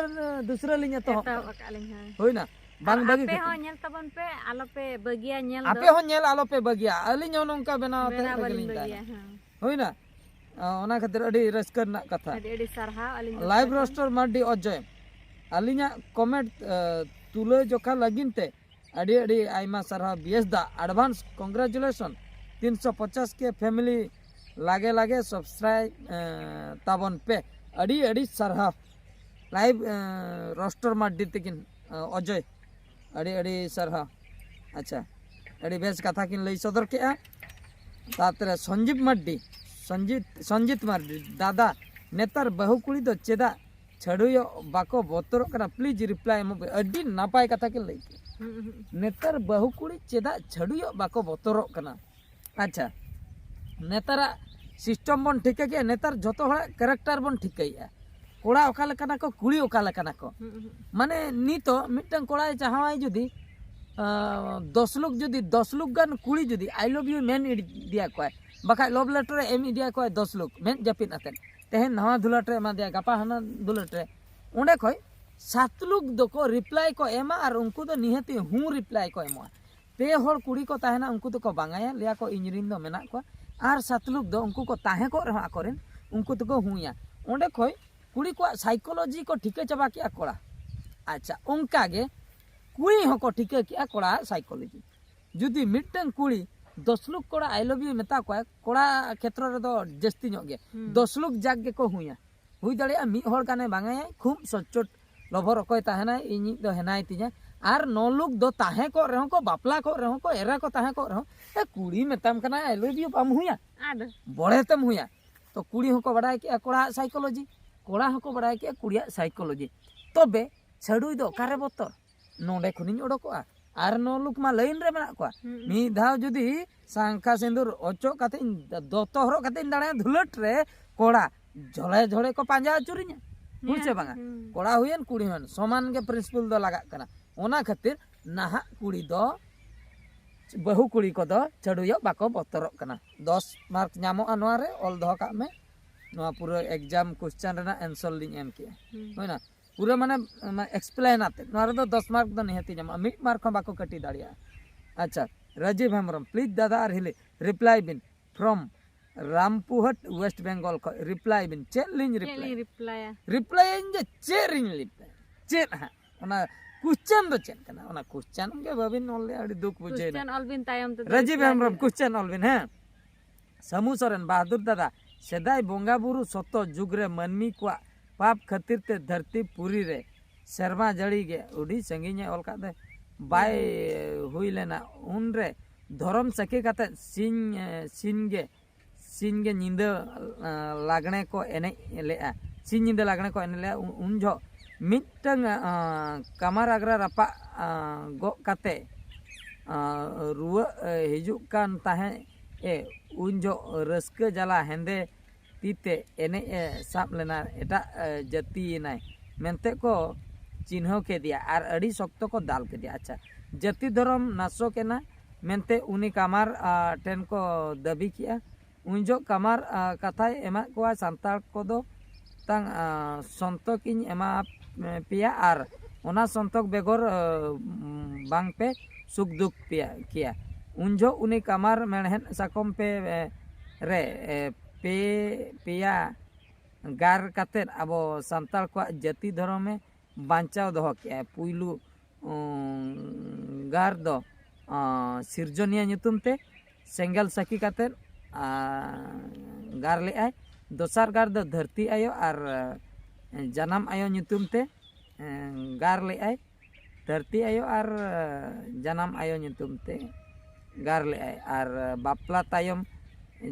ᱫᱩᱥᱨᱟᱹ ᱞᱤᱧ ᱮᱛᱚᱦᱚᱵ ᱮᱛᱚᱦᱚᱵ ᱠᱟᱜᱼᱟ᱾ ᱟᱠᱟᱫ ᱞᱤᱧ, ᱦᱳᱭ᱾ ᱦᱩᱭᱱᱟ? ᱵᱟᱝ ᱟᱨ ᱵᱟᱹᱜᱤ ᱟᱯᱮ ᱠᱷᱟᱹᱛᱤᱨ᱾ ᱦᱚᱸ ᱧᱮᱞ ᱛᱟᱵᱚᱱ ᱯᱮ, ᱟᱞᱚᱯᱮ ᱵᱟᱹᱜᱤᱭᱟ ᱧᱮᱞ ᱫᱚ᱾ ᱟᱯᱮ ᱦᱚᱸ ᱧᱮᱞ ᱟᱞᱚᱯᱮ ᱵᱟᱹᱜᱤᱭᱟ, ᱟᱹᱞᱤᱧ ᱦᱚᱸ ᱱᱚᱝᱠᱟ ᱵᱮᱱᱟᱣ ᱟᱛᱮ ᱵᱮᱱᱟᱣ ᱨᱮᱜᱮ ᱵᱟᱹᱞᱤᱧ ᱞᱤᱧ ᱵᱟᱹᱜᱤᱭᱟ, ᱛᱟᱦᱮᱱᱟ᱾ ᱦᱮᱸ᱾ ᱦᱩᱭᱱᱟ? ᱟ, ᱚᱱᱟ ᱠᱷᱟᱹᱛᱤᱨ ᱟᱹᱰᱤ ᱨᱟᱹᱥᱠᱟᱹ ᱨᱮᱱᱟᱜ ᱠᱟᱛᱷᱟ᱾ ᱟᱹᱰᱤ ᱟᱹᱰᱤ ᱥᱟᱨᱦᱟᱣ ᱟᱹᱞᱤᱧ ᱫᱚ ᱞᱟᱭᱤᱵᱷ ᱥᱟᱨᱦᱟᱣ᱾ ᱨᱳᱥᱴᱟᱨ ᱢᱟᱨᱰᱤ ᱚᱡᱚᱭ, ᱟᱹᱞᱤᱧᱟᱜ ᱠᱚᱢᱮᱱᱴ, ᱟ, ᱛᱩᱞᱟᱹ ᱡᱚᱠᱷᱟ ᱞᱟᱹᱜᱤᱫ ᱛᱮ ᱟᱹᱰᱤ ᱟᱹᱰᱤ ᱟᱭᱢᱟ ᱥᱟᱨᱦᱟᱣ ᱵᱤᱭᱮᱥ ᱫᱟ, advance congratulation᱾ ᱛᱤᱱᱥᱚ ᱯᱚᱪᱟᱥ ᱠᱮ ᱯᱷᱮᱢᱤᱞᱤ ᱞᱟᱜᱮ ᱞᱟᱜᱮ ᱥᱟᱵᱥᱠᱨᱟᱭᱤᱵ, ᱮᱸ, ᱛᱟᱵᱚᱱ ᱯᱮ᱾ ᱟᱹᱰᱤ ᱟᱹᱰᱤ ᱥᱟᱨᱦᱟᱣ ᱞᱟᱭᱤᱵᱷ, ᱮᱸ, ᱨᱳᱥᱴᱟᱨ ᱢᱟᱨᱰᱤ ᱛᱟᱹᱠᱤᱱ, ᱮᱸ, ᱚᱡᱚᱭ, ᱟᱹᱰᱤ ᱟᱹᱰᱤ ᱥᱟᱨᱦᱟᱣ᱾ ᱟᱪᱪᱷᱟ, ᱟᱹᱰᱤ ᱵᱮᱥ ᱠᱟᱛᱷᱟ ᱠᱤᱱ ᱞᱟᱹᱭ ᱥᱚᱫᱚᱨ ᱠᱮᱜᱼᱟ᱾ ᱛᱟᱨᱯᱚᱨᱮ ᱥᱚᱧᱡᱤᱵ ᱢᱟᱨᱰᱤ, ᱥᱚᱧᱡᱤᱛ, ᱥᱚᱧᱡᱤᱛ ᱢᱟᱨᱰᱤ, ᱫᱟᱫᱟ, ᱱᱮᱛᱟᱨ ᱵᱟᱹᱦᱩ ᱠᱩᱲᱤ ᱫᱚ ᱪᱮᱫᱟᱜ ᱪᱷᱟᱹᱰᱩᱭᱚᱜ ᱵᱟᱠᱚ ᱵᱚᱛᱚᱨᱚᱜ ᱠᱟᱱᱟ? ᱯᱞᱤᱡᱽ ᱨᱤᱯᱞᱟᱭ ᱮᱢᱚᱜ ᱯᱮ᱾ ᱟᱹᱰᱤ ᱱᱟᱯᱟᱭ ᱠᱟᱛᱷᱟ ᱠᱤᱱ ᱞᱟᱹᱭ ᱠᱮᱫᱟ᱾ ᱦᱩᱸ, ᱦᱩᱸ᱾ ᱱᱮᱛᱟᱨ ᱵᱟᱹᱦᱩ ᱠᱩᱲᱤ ᱪᱮᱫᱟᱜ ᱪᱷᱟᱹᱰᱩᱭᱚᱜ ᱵᱟᱠᱚ ᱵᱚᱛᱚᱨᱚᱜ ᱠᱟᱱᱟ? ᱟᱪᱪᱷᱟ, ᱱᱮᱛᱟᱨᱟᱜ ᱥᱤᱥᱴᱮᱢ ᱵᱚᱱ ᱴᱷᱤᱠᱟᱹ ᱠᱮᱜᱼᱟ, ᱱᱮᱛᱟᱨ ᱡᱷᱚᱛᱚ ᱦᱚᱲᱟᱜ ᱠᱮᱨᱮᱠᱴᱟᱨ ᱵᱚᱱ ᱴᱷᱤᱠᱟᱹᱭᱮᱜᱼᱟ᱾ ᱠᱚᱲᱟ ᱚᱠᱟ ᱞᱮᱠᱟᱱᱟ ᱠᱚ, ᱠᱩᱲᱤ ᱚᱠᱟ ᱞᱮᱠᱟᱱᱟ ᱠᱚ᱾ ᱦᱩᱸ, ᱦᱩᱸ᱾ ᱢᱟᱱᱮ ᱱᱤᱛᱚᱜ ᱢᱤᱫᱴᱟᱝ ᱠᱚᱲᱟᱭ ᱡᱟᱦᱟᱸᱭ ᱡᱩᱫᱤ, ᱟᱸ, ᱫᱚᱥ ᱞᱳᱠ ᱡᱩᱫᱤ, ᱫᱚᱥ ᱞᱳᱠ ᱜᱟᱱ ᱠᱩᱲᱤ ᱡᱩᱫᱤ "I love you" ᱢᱮᱱ ᱤᱫᱤᱭᱟ ᱠᱚᱣᱟᱭ, ᱵᱟᱠᱷᱟᱡ love letter ᱮ ᱮᱢ ᱤᱫᱤᱭᱟ ᱠᱚᱣᱟᱭ ᱫᱚᱥ ᱞᱳᱠ, ᱢᱮᱫ ᱡᱟᱹᱯᱤᱫ ᱟᱛᱮᱫ, ᱛᱮᱦᱮᱧ ᱱᱟᱣᱟ ᱫᱩᱞᱟᱹᱴ ᱨᱮ ᱮᱢᱟ ᱫᱮᱭᱟ, ᱜᱟᱯᱟ ᱦᱟᱱᱟ ᱫᱩᱞᱟᱹᱴ ᱨᱮ, ᱚᱸᱰᱮ ᱠᱷᱚᱡ ᱥᱟᱛ ᱞᱳᱠ ᱫᱚᱠᱚ ᱨᱤᱯᱞᱟᱭ ᱠᱚ ᱮᱢᱟ ᱟᱨ ᱩᱱᱠᱩ ᱫᱚ ᱱᱤᱦᱟᱹᱛᱤ ᱦᱩᱸ ᱨᱤᱯᱞᱟᱭ ᱠᱚ ᱮᱢᱚᱜᱼᱟ᱾ ᱯᱮ ᱦᱚᱲ ᱠᱩᱲᱤ ᱠᱚ ᱛᱟᱦᱮᱱᱟ, ᱩᱱᱠᱩ ᱫᱚᱠᱚ ᱵᱟᱝᱟᱭᱟ, ᱞᱟᱹᱭᱟ ᱠᱚ, "ᱤᱧ ᱨᱤᱱ ᱫᱚ ᱢᱮᱱᱟᱜ ᱠᱚᱣᱟ", ᱟᱨ ᱥᱟᱛᱞᱩᱠ ᱫᱚ ᱩᱱᱠᱩ ᱠᱚ ᱛᱟᱦᱮᱸ ᱠᱚᱜ ᱨᱮᱦᱚᱸ ᱟᱠᱚᱨᱮᱱ, ᱩᱱᱠᱩ ᱛᱮᱠᱚ ᱦᱩᱭᱟ᱾ ᱚᱸᱰᱮ ᱠᱷᱚᱱ ᱠᱩᱲᱤ ᱠᱚᱣᱟᱜ ᱥᱟᱭᱠᱳᱞᱚᱡᱤ ᱠᱚ ᱴᱷᱤᱠᱟᱹ ᱪᱟᱵᱟ ᱠᱮᱜᱼᱟ ᱠᱚᱲᱟ᱾ ᱟᱪᱪᱷᱟ, ᱚᱱᱠᱟ ᱜᱮ ᱠᱩᱲᱤ ᱦᱚᱸᱠᱚ ᱴᱷᱤᱠᱟᱹ ᱠᱮᱜᱼᱟ ᱠᱚᱲᱟᱣᱟᱜ ᱥᱟᱭᱠᱳᱞᱚᱡᱤ᱾ ᱡᱩᱫᱤ ᱢᱤᱫᱴᱟᱝ ᱠᱩᱲᱤ ᱫᱚᱥ ᱞᱩᱠ ᱠᱚᱲᱟ ᱟᱭ ᱞᱟᱵᱷ ᱭᱩ ᱢᱮᱛᱟ ᱠᱚᱣᱟ, ᱠᱚᱲᱟ ᱠᱷᱮᱛᱨᱚ ᱨᱮᱫᱚ ᱡᱟᱹᱥᱛᱤ ᱧᱚᱜ ᱜᱮ, ᱦᱩᱸ᱾ ᱫᱚᱥ ᱞᱩᱠ ᱡᱟᱠ ᱜᱮᱠᱚ ᱦᱩᱭᱟ᱾ ᱦᱩᱭ ᱫᱟᱲᱮᱭᱟᱜᱼᱟ ᱢᱤᱫ ᱦᱚᱲ ᱜᱟᱱᱮ ᱵᱟᱝᱟᱭᱟᱭ, ᱠᱷᱩᱵ ᱥᱚᱪᱪᱚᱴ ᱞᱚᱵᱷᱚᱨ ᱚᱠᱚᱭ ᱛᱟᱦᱮᱱᱟᱭ, ᱤᱧᱤᱡ ᱫᱚ ᱦᱮᱱᱟᱭ ᱛᱤᱧᱟ᱾ ᱟᱨ ᱱᱚ ᱞᱩᱠ ᱫᱚ ᱛᱟᱦᱮᱸ ᱠᱚᱜ ᱨᱮᱦᱚᱸ ᱠᱚ, ᱵᱟᱯᱞᱟ ᱠᱚᱜ ᱨᱮᱦᱚᱸ ᱠᱚ, ᱮᱨᱟ ᱠᱚ ᱛᱟᱦᱮᱸ ᱠᱚᱜ ᱨᱮᱦᱚᱸ, ᱮ, ᱠᱩᱲᱤ ᱢᱮᱛᱟᱢ ᱠᱟᱱᱟ ᱟᱭ ᱞᱟᱵᱷ ᱭᱩ, ᱵᱟᱢ ᱦᱩᱭᱟ? ᱟᱫᱚ ᱵᱚᱲᱮ ᱛᱮᱢ ᱦᱩᱭᱟ᱾ ᱛᱚ ᱠᱩᱲᱤ ᱦᱚᱸᱠᱚ ᱵᱟᱰᱟᱭ ᱠᱮᱜᱼᱟ ᱠᱚᱲᱟᱣᱟᱜ ᱥᱟᱭᱠᱳᱞᱚᱡᱤ, ᱠᱚᱲᱟ ᱦᱚᱸᱠᱚ ᱵᱟᱰᱟᱭ ᱠᱮᱜᱼᱟ ᱠᱩᱲᱤᱭᱟᱜ ᱥᱟᱭᱠᱳᱞᱚᱡᱤ᱾ ᱛᱚᱵᱮ ᱪᱷᱟᱹᱰᱩᱭ ᱫᱚ ᱚᱠᱟᱨᱮ ᱵᱚᱛᱚᱨ? ᱱᱚᱰᱮ ᱠᱷᱚᱱᱤᱧ ᱚᱰᱚᱠᱚᱜᱼᱟ᱾ ᱟᱨ ᱱᱚ ᱞᱩᱠ ᱢᱟ ᱞᱟᱭᱤᱱ ᱨᱮ ᱢᱮᱱᱟᱜ ᱠᱚᱣᱟ᱾ ᱦᱩᱸ᱾ ᱢᱤᱫ ᱫᱷᱟᱣ ᱡᱩᱫᱤ ᱥᱟᱝᱠᱷᱟ ᱥᱤᱸᱫᱩᱨ ᱚᱪᱚᱜ ᱠᱟᱛᱮᱧ, ᱫᱚᱛᱚ ᱦᱚᱨᱚᱜ ᱠᱟᱛᱮᱧ ᱫᱟᱬᱟᱭᱟ ᱫᱷᱩᱞᱟᱹᱴ ᱨᱮ, ᱠᱚᱲᱟ ᱡᱷᱚᱲᱮ ᱡᱷᱚᱲᱮ ᱠᱚ ᱯᱟᱸᱡᱟ ᱟᱹᱪᱩᱨᱤᱧᱟ᱾ ᱦᱩᱭ ᱥᱮ ᱦᱮᱸ, ᱵᱟᱝᱟ? ᱦᱩᱸ᱾ ᱠᱚᱲᱟ ᱦᱩᱭᱮᱱ ᱠᱩᱲᱤ ᱦᱩᱭᱮᱱ, ᱥᱚᱢᱟᱱ ᱜᱮ ᱯᱨᱤᱱᱥᱤᱯᱟᱞ ᱫᱚ ᱞᱟᱜᱟᱜ ᱠᱟᱱᱟ᱾ ᱚᱱᱟ ᱠᱷᱟᱹᱛᱤᱨ ᱱᱟᱦᱟᱜ ᱠᱩᱲᱤ ᱫᱚ, ᱵᱟᱹᱦᱩ ᱠᱩᱲᱤ ᱠᱚᱫᱚ ᱪᱷᱟᱹᱰᱩᱭᱚᱜ ᱵᱟᱠᱚ ᱵᱚᱛᱚᱨᱚᱜ ᱠᱟᱱᱟ᱾ ᱫᱚᱥ ᱢᱟᱨᱠ ᱧᱟᱢᱚᱜᱼᱟ ᱱᱚᱣᱟ ᱨᱮ, ᱚᱞ ᱫᱚᱦᱚ ᱠᱟᱜ ᱢᱮ᱾ ᱱᱚᱣᱟ ᱯᱩᱨᱟᱹ ᱮᱠᱡᱟᱢ ᱠᱚᱥᱪᱮᱱ ᱨᱮᱱᱟᱜ ᱮᱱᱥᱟᱨ ᱞᱤᱧ ᱮᱢ ᱠᱮᱜᱼᱟ᱾ ᱦᱩᱸ᱾ ᱦᱩᱭᱱᱟ? ᱯᱩᱨᱟᱹ ᱢᱟᱱᱮ, ᱢᱟᱱᱮ ᱮᱠᱥᱯᱞᱮᱱ ᱟᱛᱮ᱾ ᱱᱚᱣᱟ ᱨᱮᱫᱚ ᱫᱚᱥ ᱢᱟᱨᱠ ᱫᱚ ᱱᱤᱦᱟᱹᱛᱤ ᱧᱟᱢᱚᱜᱼᱟ, ᱢᱤᱫ ᱢᱟᱨᱠ ᱦᱚᱸ ᱵᱟᱠᱚ ᱠᱟᱹᱴᱤ ᱫᱟᱲᱮᱭᱟᱜᱼᱟ᱾ ᱟᱪᱪᱷᱟ, ᱨᱟᱡᱤᱵ ᱦᱮᱢᱵᱨᱚᱢ, ᱯᱞᱤᱡ ᱫᱟᱫᱟ ᱟᱨ ᱦᱤᱞᱤ, reply bin from Rampurhat, West Bengal ᱠᱷᱚᱱ ᱨᱤᱯᱞᱟᱭ ᱵᱤᱱ᱾ ᱪᱮᱫ ᱞᱤᱧ ᱪᱮᱫ ᱨᱤᱯᱞᱟᱭ? ᱞᱤᱧ ᱨᱤᱯᱞᱟᱭᱟ? ᱨᱤᱯᱞᱟᱭᱟᱹᱧ ᱡᱮ ᱪᱮᱫ ᱨᱤᱧ ᱨᱤᱯᱞᱟᱭᱟ? ᱪᱮᱫ ᱦᱟᱸᱜ? ᱚᱱᱟ ᱠᱚᱥᱪᱮᱱ ᱫᱚ ᱪᱮᱫ ᱠᱟᱱᱟ? ᱚᱱᱟ ᱠᱚᱥᱪᱮᱱ ᱜᱮ ᱵᱟᱵᱤᱱ ᱚᱞ ᱞᱮᱜᱼᱟ, ᱟᱹᱰᱤ ᱫᱩᱠ ᱵᱩᱡᱷᱟᱹᱣ ᱮᱱᱟ᱾ ᱠᱚᱥᱪᱮᱱ ᱚᱞ ᱵᱤᱱ ᱛᱟᱭᱚᱢ ᱛᱮᱫᱚ ᱨᱟᱡᱤᱵ ᱨᱤᱯᱞᱟᱭ ᱦᱮᱢᱵᱨᱚᱢ, ᱦᱩᱭᱩᱜᱼᱟ᱾ ᱠᱚᱥᱪᱮᱱ ᱚᱞ ᱵᱤᱱ, ᱦᱮᱸ᱾ ᱥᱟᱹᱢᱩ ᱥᱚᱨᱮᱱ, ᱵᱟᱦᱟᱫᱩᱨ ᱫᱟᱫᱟ, ᱥᱮᱫᱟᱭ ᱵᱚᱸᱜᱟ ᱵᱩᱨᱩ ᱥᱚᱛᱚ ᱡᱩᱜᱽ ᱨᱮ ᱢᱟᱹᱱᱢᱤ ᱠᱚᱣᱟᱜ ᱯᱟᱯ ᱠᱷᱟᱹᱛᱤᱨ ᱛᱮ ᱫᱷᱟᱹᱨᱛᱤ ᱯᱩᱨᱤ ᱨᱮ ᱥᱮᱨᱢᱟ ᱡᱟᱹᱲᱤ ᱜᱮ, ᱟᱹᱰᱤ ᱥᱟᱺᱜᱤᱧ ᱮ ᱚᱞ ᱠᱟᱫ ᱫᱚ, ᱵᱟᱭ ᱦᱩᱭ ᱞᱮᱱᱟ᱾ ᱩᱱᱨᱮ ᱫᱷᱚᱨᱚᱢ ᱥᱟᱹᱠᱷᱤ ᱠᱟᱛᱮ ᱥᱤᱧ, ᱮ, ᱥᱤᱧ ᱜᱮ, ᱥᱤᱧ ᱜᱮ ᱧᱤᱫᱟᱹ, ᱮ, ᱞᱟᱜᱽᱬᱮ ᱠᱚ ᱮᱱᱮᱡ ᱞᱮᱜᱼᱟ, ᱥᱤᱧ ᱧᱤᱫᱟᱹ ᱞᱟᱜᱽᱬᱮ ᱠᱚ ᱮᱱᱮᱡ ᱞᱮᱜᱼᱟ᱾ ᱩᱱ, ᱩᱱ ᱡᱚᱦᱚᱜ ᱢᱤᱫᱴᱟᱝ, ᱮ, ᱠᱟᱢᱟᱨ ᱟᱜᱽᱨᱟ ᱨᱟᱯᱟᱜ, ᱮ, ᱜᱚᱜ ᱠᱟᱛᱮ, ᱮ, ᱨᱩᱣᱟᱹᱜ, ᱮ, ᱦᱤᱡᱩᱜ ᱠᱟᱱ ᱛᱟᱦᱮᱸᱫ ᱮ, ᱩᱱ ᱡᱚᱦᱚᱜ ᱨᱟᱹᱥᱠᱟᱹ ᱡᱟᱞᱟ ᱦᱮᱸᱫᱮ ᱛᱤ ᱛᱮ ᱮᱱᱮᱡ ᱮ ᱥᱟᱵ ᱞᱮᱱᱟ, ᱮᱴᱟᱜ, ᱮ, ᱡᱟᱹᱛᱤᱭᱮᱱᱟᱭ ᱢᱮᱱᱛᱮ ᱠᱚ ᱪᱤᱱᱦᱟᱹᱣ ᱠᱮᱫᱮᱭᱟ ᱟᱨ ᱟᱹᱰᱤ ᱥᱚᱠᱛᱚ ᱠᱚ ᱫᱟᱞ ᱠᱮᱫᱮᱭᱟ᱾ ᱟᱪᱪᱷᱟ, ᱡᱟᱹᱛᱤ ᱫᱷᱚᱨᱚᱢ ᱱᱟᱥᱚᱠ ᱮᱱᱟ ᱢᱮᱱᱛᱮ ᱩᱱᱤ ᱠᱟᱢᱟᱨ, ᱟ, ᱴᱷᱮᱱ ᱠᱚ ᱫᱟᱹᱵᱤ ᱠᱮᱜᱼᱟ᱾ ᱩᱱ ᱡᱚᱦᱚᱜ ᱠᱟᱢᱟᱨ, ᱟ, ᱠᱟᱛᱷᱟᱭ ᱮᱢᱟᱫ ᱠᱚᱣᱟ, ᱥᱟᱱᱛᱟᱲ ᱠᱚᱫᱚ ᱛᱟᱝ, ᱟ, ᱥᱚᱱᱛᱚᱠ ᱤᱧ ᱮᱢᱟ ᱯᱮᱭᱟ ᱟᱨ ᱚᱱᱟ ᱥᱚᱱᱛᱚᱠ ᱵᱮᱜᱚᱨ, ᱟ, ᱵᱟᱝ ᱯᱮ ᱥᱩᱠ ᱫᱩᱠ ᱯᱮᱭᱟ, ᱠᱮᱭᱟ᱾ ᱩᱱ ᱡᱚᱦᱚᱜ ᱩᱱᱤ ᱠᱟᱢᱟᱨ ᱢᱮᱬᱦᱮᱫ ᱥᱟᱠᱚᱢ ᱯᱮ, ᱮ, ᱨᱮ ᱮ, ᱯᱮ ᱯᱮᱭᱟ ᱜᱟᱨ ᱠᱟᱛᱮᱫ ᱟᱵᱚ ᱥᱟᱱᱛᱟᱲ ᱠᱚᱣᱟᱜ ᱡᱟᱹᱛᱤ ᱫᱷᱚᱨᱚᱢᱮ ᱵᱟᱧᱪᱟᱣ ᱫᱚᱦᱚ ᱠᱮᱜᱼᱟ᱾ ᱯᱩᱭᱞᱩ ᱩᱸ, ᱜᱟᱨ ᱫᱚ ᱟᱸ, ᱥᱤᱨᱡᱚᱱᱤᱭᱟᱹ ᱧᱩᱛᱩᱢ ᱛᱮ ᱥᱮᱸᱜᱮᱞ ᱥᱟᱹᱠᱷᱤ ᱠᱟᱛᱮᱫ ᱟᱸ, ᱜᱟᱨ ᱞᱮᱜᱼᱟᱭ᱾ ᱫᱚᱥᱟᱨ ᱜᱟᱨ ᱫᱚ ᱫᱷᱟᱹᱨᱛᱤ ᱟᱭᱳ ᱟᱨ ᱮᱸ, ᱡᱟᱱᱟᱢ ᱟᱭᱳ ᱧᱩᱛᱩᱢ ᱛᱮ ᱮᱸ, ᱜᱟᱨ ᱞᱮᱜᱼᱟᱭ᱾ ᱫᱷᱟᱹᱨᱛᱤ ᱟᱭᱳ ᱟᱨ ᱡᱟᱱᱟᱢ ᱟᱭᱳ ᱧᱩᱛᱩᱢ ᱛᱮ ᱜᱟᱨ ᱞᱮᱜᱼᱟᱭ᱾ ᱟᱨ ᱵᱟᱯᱞᱟ ᱛᱟᱭᱚᱢ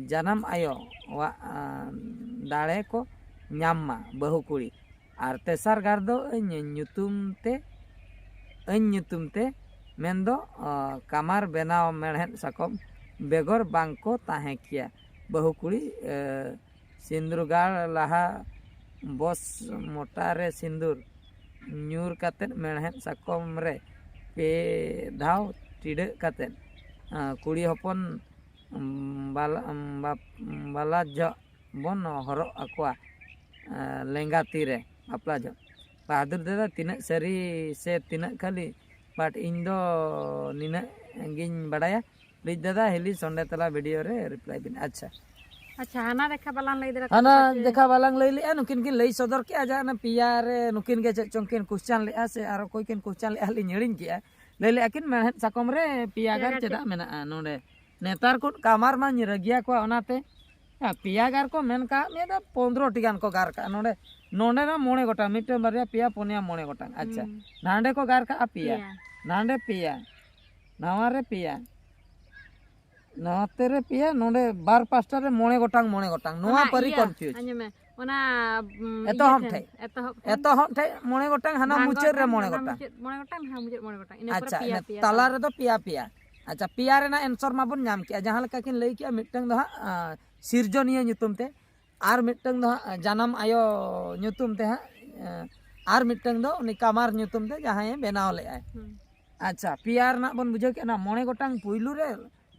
ᱡᱟᱱᱟᱢ ᱟᱭᱳᱣᱟᱜ ᱟᱸ, ᱫᱟᱲᱮ ᱠᱚ ᱧᱟᱢ ᱢᱟ ᱵᱟᱹᱦᱩ ᱠᱩᱲᱤ᱾ ᱟᱨ ᱛᱮᱥᱟᱨ ᱜᱟᱨ ᱫᱚ ᱟᱹᱧ ᱧᱩᱛᱩᱢ ᱛᱮ ᱟᱹᱧ ᱧᱩᱛᱩᱢ ᱛᱮ ᱢᱮᱱᱫᱚ ᱟᱸ, ᱠᱟᱢᱟᱨ ᱵᱮᱱᱟᱣ ᱢᱮᱲᱦᱮᱫ ᱥᱟᱠᱚᱢ ᱵᱮᱜᱚᱨ ᱵᱟᱝ ᱠᱚ ᱛᱟᱦᱮᱸ ᱠᱮᱭᱟ ᱵᱟᱹᱦᱩ ᱠᱩᱲᱤ᱾ ᱮ, ᱥᱤᱸᱫᱽᱨᱩᱜᱟᱲ ᱞᱟᱦᱟ ᱵᱚᱥ ᱢᱚᱴᱟ ᱨᱮ ᱥᱤᱸᱫᱩᱨ ᱧᱩᱨ ᱠᱟᱛᱮᱫ ᱢᱮᱲᱦᱮᱫ ᱥᱟᱠᱚᱢ ᱨᱮ ᱯᱮ ᱫᱷᱟᱣ ᱴᱤᱰᱟᱹᱜ ᱠᱟᱛᱮᱫ ᱟᱸ, ᱠᱩᱲᱤ ᱦᱚᱯᱚᱱ ᱩᱸ, ᱵᱟᱞᱟ-, ᱩᱸ, ᱵᱟᱯ-, ᱩᱸ, ᱵᱟᱞᱟ ᱡᱚᱜ ᱵᱚᱱ ᱦᱚᱨᱚᱜ ᱟᱠᱚᱣᱟ ᱟᱸ, ᱞᱮᱸᱜᱟ ᱛᱤ ᱨᱮ ᱵᱟᱯᱞᱟ ᱡᱚᱜ᱾ ᱵᱟᱦᱟᱫᱩᱨ ᱫᱟᱫᱟ, ᱛᱤᱱᱟᱹᱜ ᱥᱟᱹᱨᱤ ᱥᱮ ᱛᱤᱱᱟᱹᱜ ᱠᱷᱟᱹᱞᱤ, but ᱤᱧ ᱫᱚ ᱱᱤᱱᱟᱹᱜ ᱜᱤᱧ ᱵᱟᱲᱟᱭᱟ᱾ ᱯᱞᱤᱡ ᱫᱟᱫᱟ, ᱦᱤᱞᱤ ᱥᱚᱱᱰᱮ ᱛᱟᱞᱟ ᱵᱷᱤᱰᱤᱭᱳ ᱨᱮ ᱨᱤᱯᱞᱟᱭ ᱵᱤᱱ᱾ ᱟᱪᱪᱷᱟ᱾ ᱟᱪᱪᱷᱟ, ᱦᱟᱱᱟ ᱫᱮᱠᱷᱟ ᱵᱟᱞᱟᱝ ᱞᱟᱹᱭ ᱫᱟᱲᱮ ᱦᱟᱱᱟ ᱠᱟᱫᱟ ᱯᱟᱪᱮ᱾ ᱫᱮᱠᱷᱟ ᱵᱟᱞᱟᱝ ᱞᱟᱹᱭ ᱞᱮᱜᱼᱟ, ᱱᱩᱠᱤᱱ ᱠᱤᱱ ᱞᱟᱹᱭ ᱥᱚᱫᱚᱨ ᱠᱮᱜᱼᱟ ᱡᱮ ᱚᱱᱟ ᱯᱮᱭᱟ ᱨᱮ ᱱᱩᱠᱤᱱ ᱜᱮ ᱪᱮᱫ ᱪᱚᱝ ᱠᱤᱱ ᱠᱩᱥᱪᱟᱱ ᱞᱮᱜᱼᱟ ᱥᱮ ᱟᱨ ᱚᱠᱚᱭ ᱠᱤᱱ ᱠᱩᱥᱪᱟᱱ ᱞᱮᱜᱼᱟ, ᱞᱤᱧ ᱦᱤᱲᱤᱧ ᱠᱮᱜᱼᱟ᱾ ᱞᱟᱹᱭ ᱞᱮᱜᱼᱟ ᱠᱤᱱ ᱢᱮᱲᱦᱮᱫ ᱥᱟᱠᱚᱢ ᱨᱮ ᱯᱮᱭᱟ ᱯᱮᱭᱟ ᱜᱟᱨ ᱜᱟᱨ ᱪᱮᱫᱟᱜ ᱪᱮᱫ? ᱢᱮᱱᱟᱜᱼᱟ ᱱᱚᱰᱮ? ᱱᱮᱛᱟᱨ ᱠᱚ ᱠᱟᱢᱟᱨ ᱢᱟᱧ ᱨᱟᱹᱜᱤᱭᱟ ᱠᱚᱣᱟ, ᱚᱱᱟᱛᱮ ᱦᱮᱸ, ᱯᱮᱭᱟ ᱜᱟᱨ ᱠᱚ ᱢᱮᱱ ᱠᱟᱜ ᱢᱮᱭᱟ, ᱫᱚ ᱯᱚᱱᱫᱽᱨᱚ ᱴᱤ ᱜᱟᱱ ᱠᱚ ᱜᱟᱨ ᱠᱟᱜᱼᱟ᱾ ᱱᱚᱰᱮ, ᱱᱚᱰᱮ ᱢᱟ ᱢᱚᱬᱮ ᱜᱚᱴᱟᱝ, ᱢᱤᱫᱴᱟᱝ, ᱵᱟᱨᱭᱟ, ᱯᱮᱭᱟ, ᱯᱩᱱᱭᱟ, ᱢᱚᱬᱮ ᱜᱚᱴᱟᱝ᱾ ᱟᱪᱪᱷᱟ, ᱦᱩᱸ᱾ ᱱᱟᱸᱰᱮ ᱠᱚ ᱜᱟᱨ ᱠᱟᱜᱼᱟ ᱯᱮᱭᱟ, ᱯᱮᱭᱟ᱾ ᱱᱟᱸᱰᱮ ᱯᱮᱭᱟ, ᱱᱟᱣᱟ ᱨᱮ ᱯᱮᱭᱟ, ᱱᱚᱛᱮ ᱨᱮ ᱯᱮᱭᱟ, ᱱᱚᱰᱮ ᱵᱟᱨ ᱯᱟᱥᱴᱟ ᱨᱮ ᱢᱚᱬᱮ ᱜᱚᱴᱟᱝ, ᱢᱚᱬᱮ ᱜᱚᱴᱟᱝ᱾ ᱱᱚᱣᱟ ᱚᱱᱟ ᱯᱟᱹᱨᱤ ᱤᱭᱟᱹ, confuse᱾ ᱟᱸᱡᱚᱢ ᱢᱮ, ᱚᱱᱟ, ᱩᱢ, ᱮᱛᱚᱦᱚᱵ ᱤᱭᱟᱹ ᱴᱷᱮᱱ, ᱴᱷᱮᱡ᱾ ᱮᱛᱚᱦᱚᱵ ᱴᱷᱮᱱ᱾ ᱮᱛᱚᱦᱚᱵ ᱴᱷᱮᱡ ᱢᱚᱬᱮ ᱜᱚᱴᱟᱝ, ᱦᱟᱱᱟ ᱵᱷᱟᱸᱜᱚᱲ ᱢᱩᱪᱟᱹᱫ ᱨᱮ ᱴᱷᱮᱱ, ᱢᱚᱬᱮ ᱦᱟᱱᱟ ᱜᱚᱴᱟᱝ᱾ ᱢᱩᱪᱟᱹᱫ ᱢᱚᱬᱮ ᱜᱚᱴᱟᱝ, ᱱᱟᱦᱟᱜ ᱢᱩᱪᱟᱹᱫ ᱢᱚᱬᱮ ᱜᱚᱴᱟᱝ᱾ ᱤᱱᱟᱹ ᱯᱚᱨᱮ ᱟᱪᱪᱷᱟ, ᱯᱮᱭᱟ, ᱤᱱᱟᱹ ᱯᱮᱭᱟ ᱛᱟᱞᱟ ᱛᱟᱞᱟ᱾ ᱨᱮᱫᱚ ᱯᱮᱭᱟ, ᱯᱮᱭᱟ᱾ ᱟᱪᱪᱷᱟ, ᱯᱮᱭᱟ ᱨᱮᱱᱟᱜ answer ᱢᱟᱵᱚᱱ ᱧᱟᱢ ᱠᱮᱜᱼᱟ, ᱡᱟᱦᱟᱸ ᱞᱮᱠᱟ ᱠᱤᱱ ᱞᱟᱹᱭ ᱠᱮᱜᱼᱟ, ᱢᱤᱫᱴᱟᱝ ᱫᱚ ᱦᱟᱸᱜ, ᱟᱸ, ᱥᱤᱨᱡᱚᱱᱤᱭᱟᱹ ᱧᱩᱛᱩᱢ ᱛᱮ, ᱟᱨ ᱢᱤᱫᱴᱟᱝ ᱫᱚ ᱦᱟᱸᱜ, ᱡᱟᱱᱟᱢ ᱟᱭᱳ ᱧᱩᱛᱩᱢ ᱛᱮ ᱦᱟᱸᱜ, ᱮᱸ, ᱟᱨ ᱢᱤᱫᱴᱟᱝ ᱫᱚ ᱩᱱᱤ ᱠᱟᱢᱟᱨ ᱧᱩᱛᱩᱢ ᱛᱮ ᱡᱟᱦᱟᱸᱭᱮ ᱵᱮᱱᱟᱣ ᱞᱮᱜᱼᱟᱭ᱾ ᱦᱩᱸ᱾ ᱟᱪᱪᱷᱟ, ᱯᱮᱭᱟ ᱨᱮᱱᱟᱜ ᱵᱚᱱ ᱵᱩᱡᱷᱟᱹᱣ ᱠᱮᱫ ᱱᱟ, ᱢᱚᱬᱮ ᱜᱚᱴᱟᱝ ᱯᱩᱭᱞᱩ ᱨᱮ,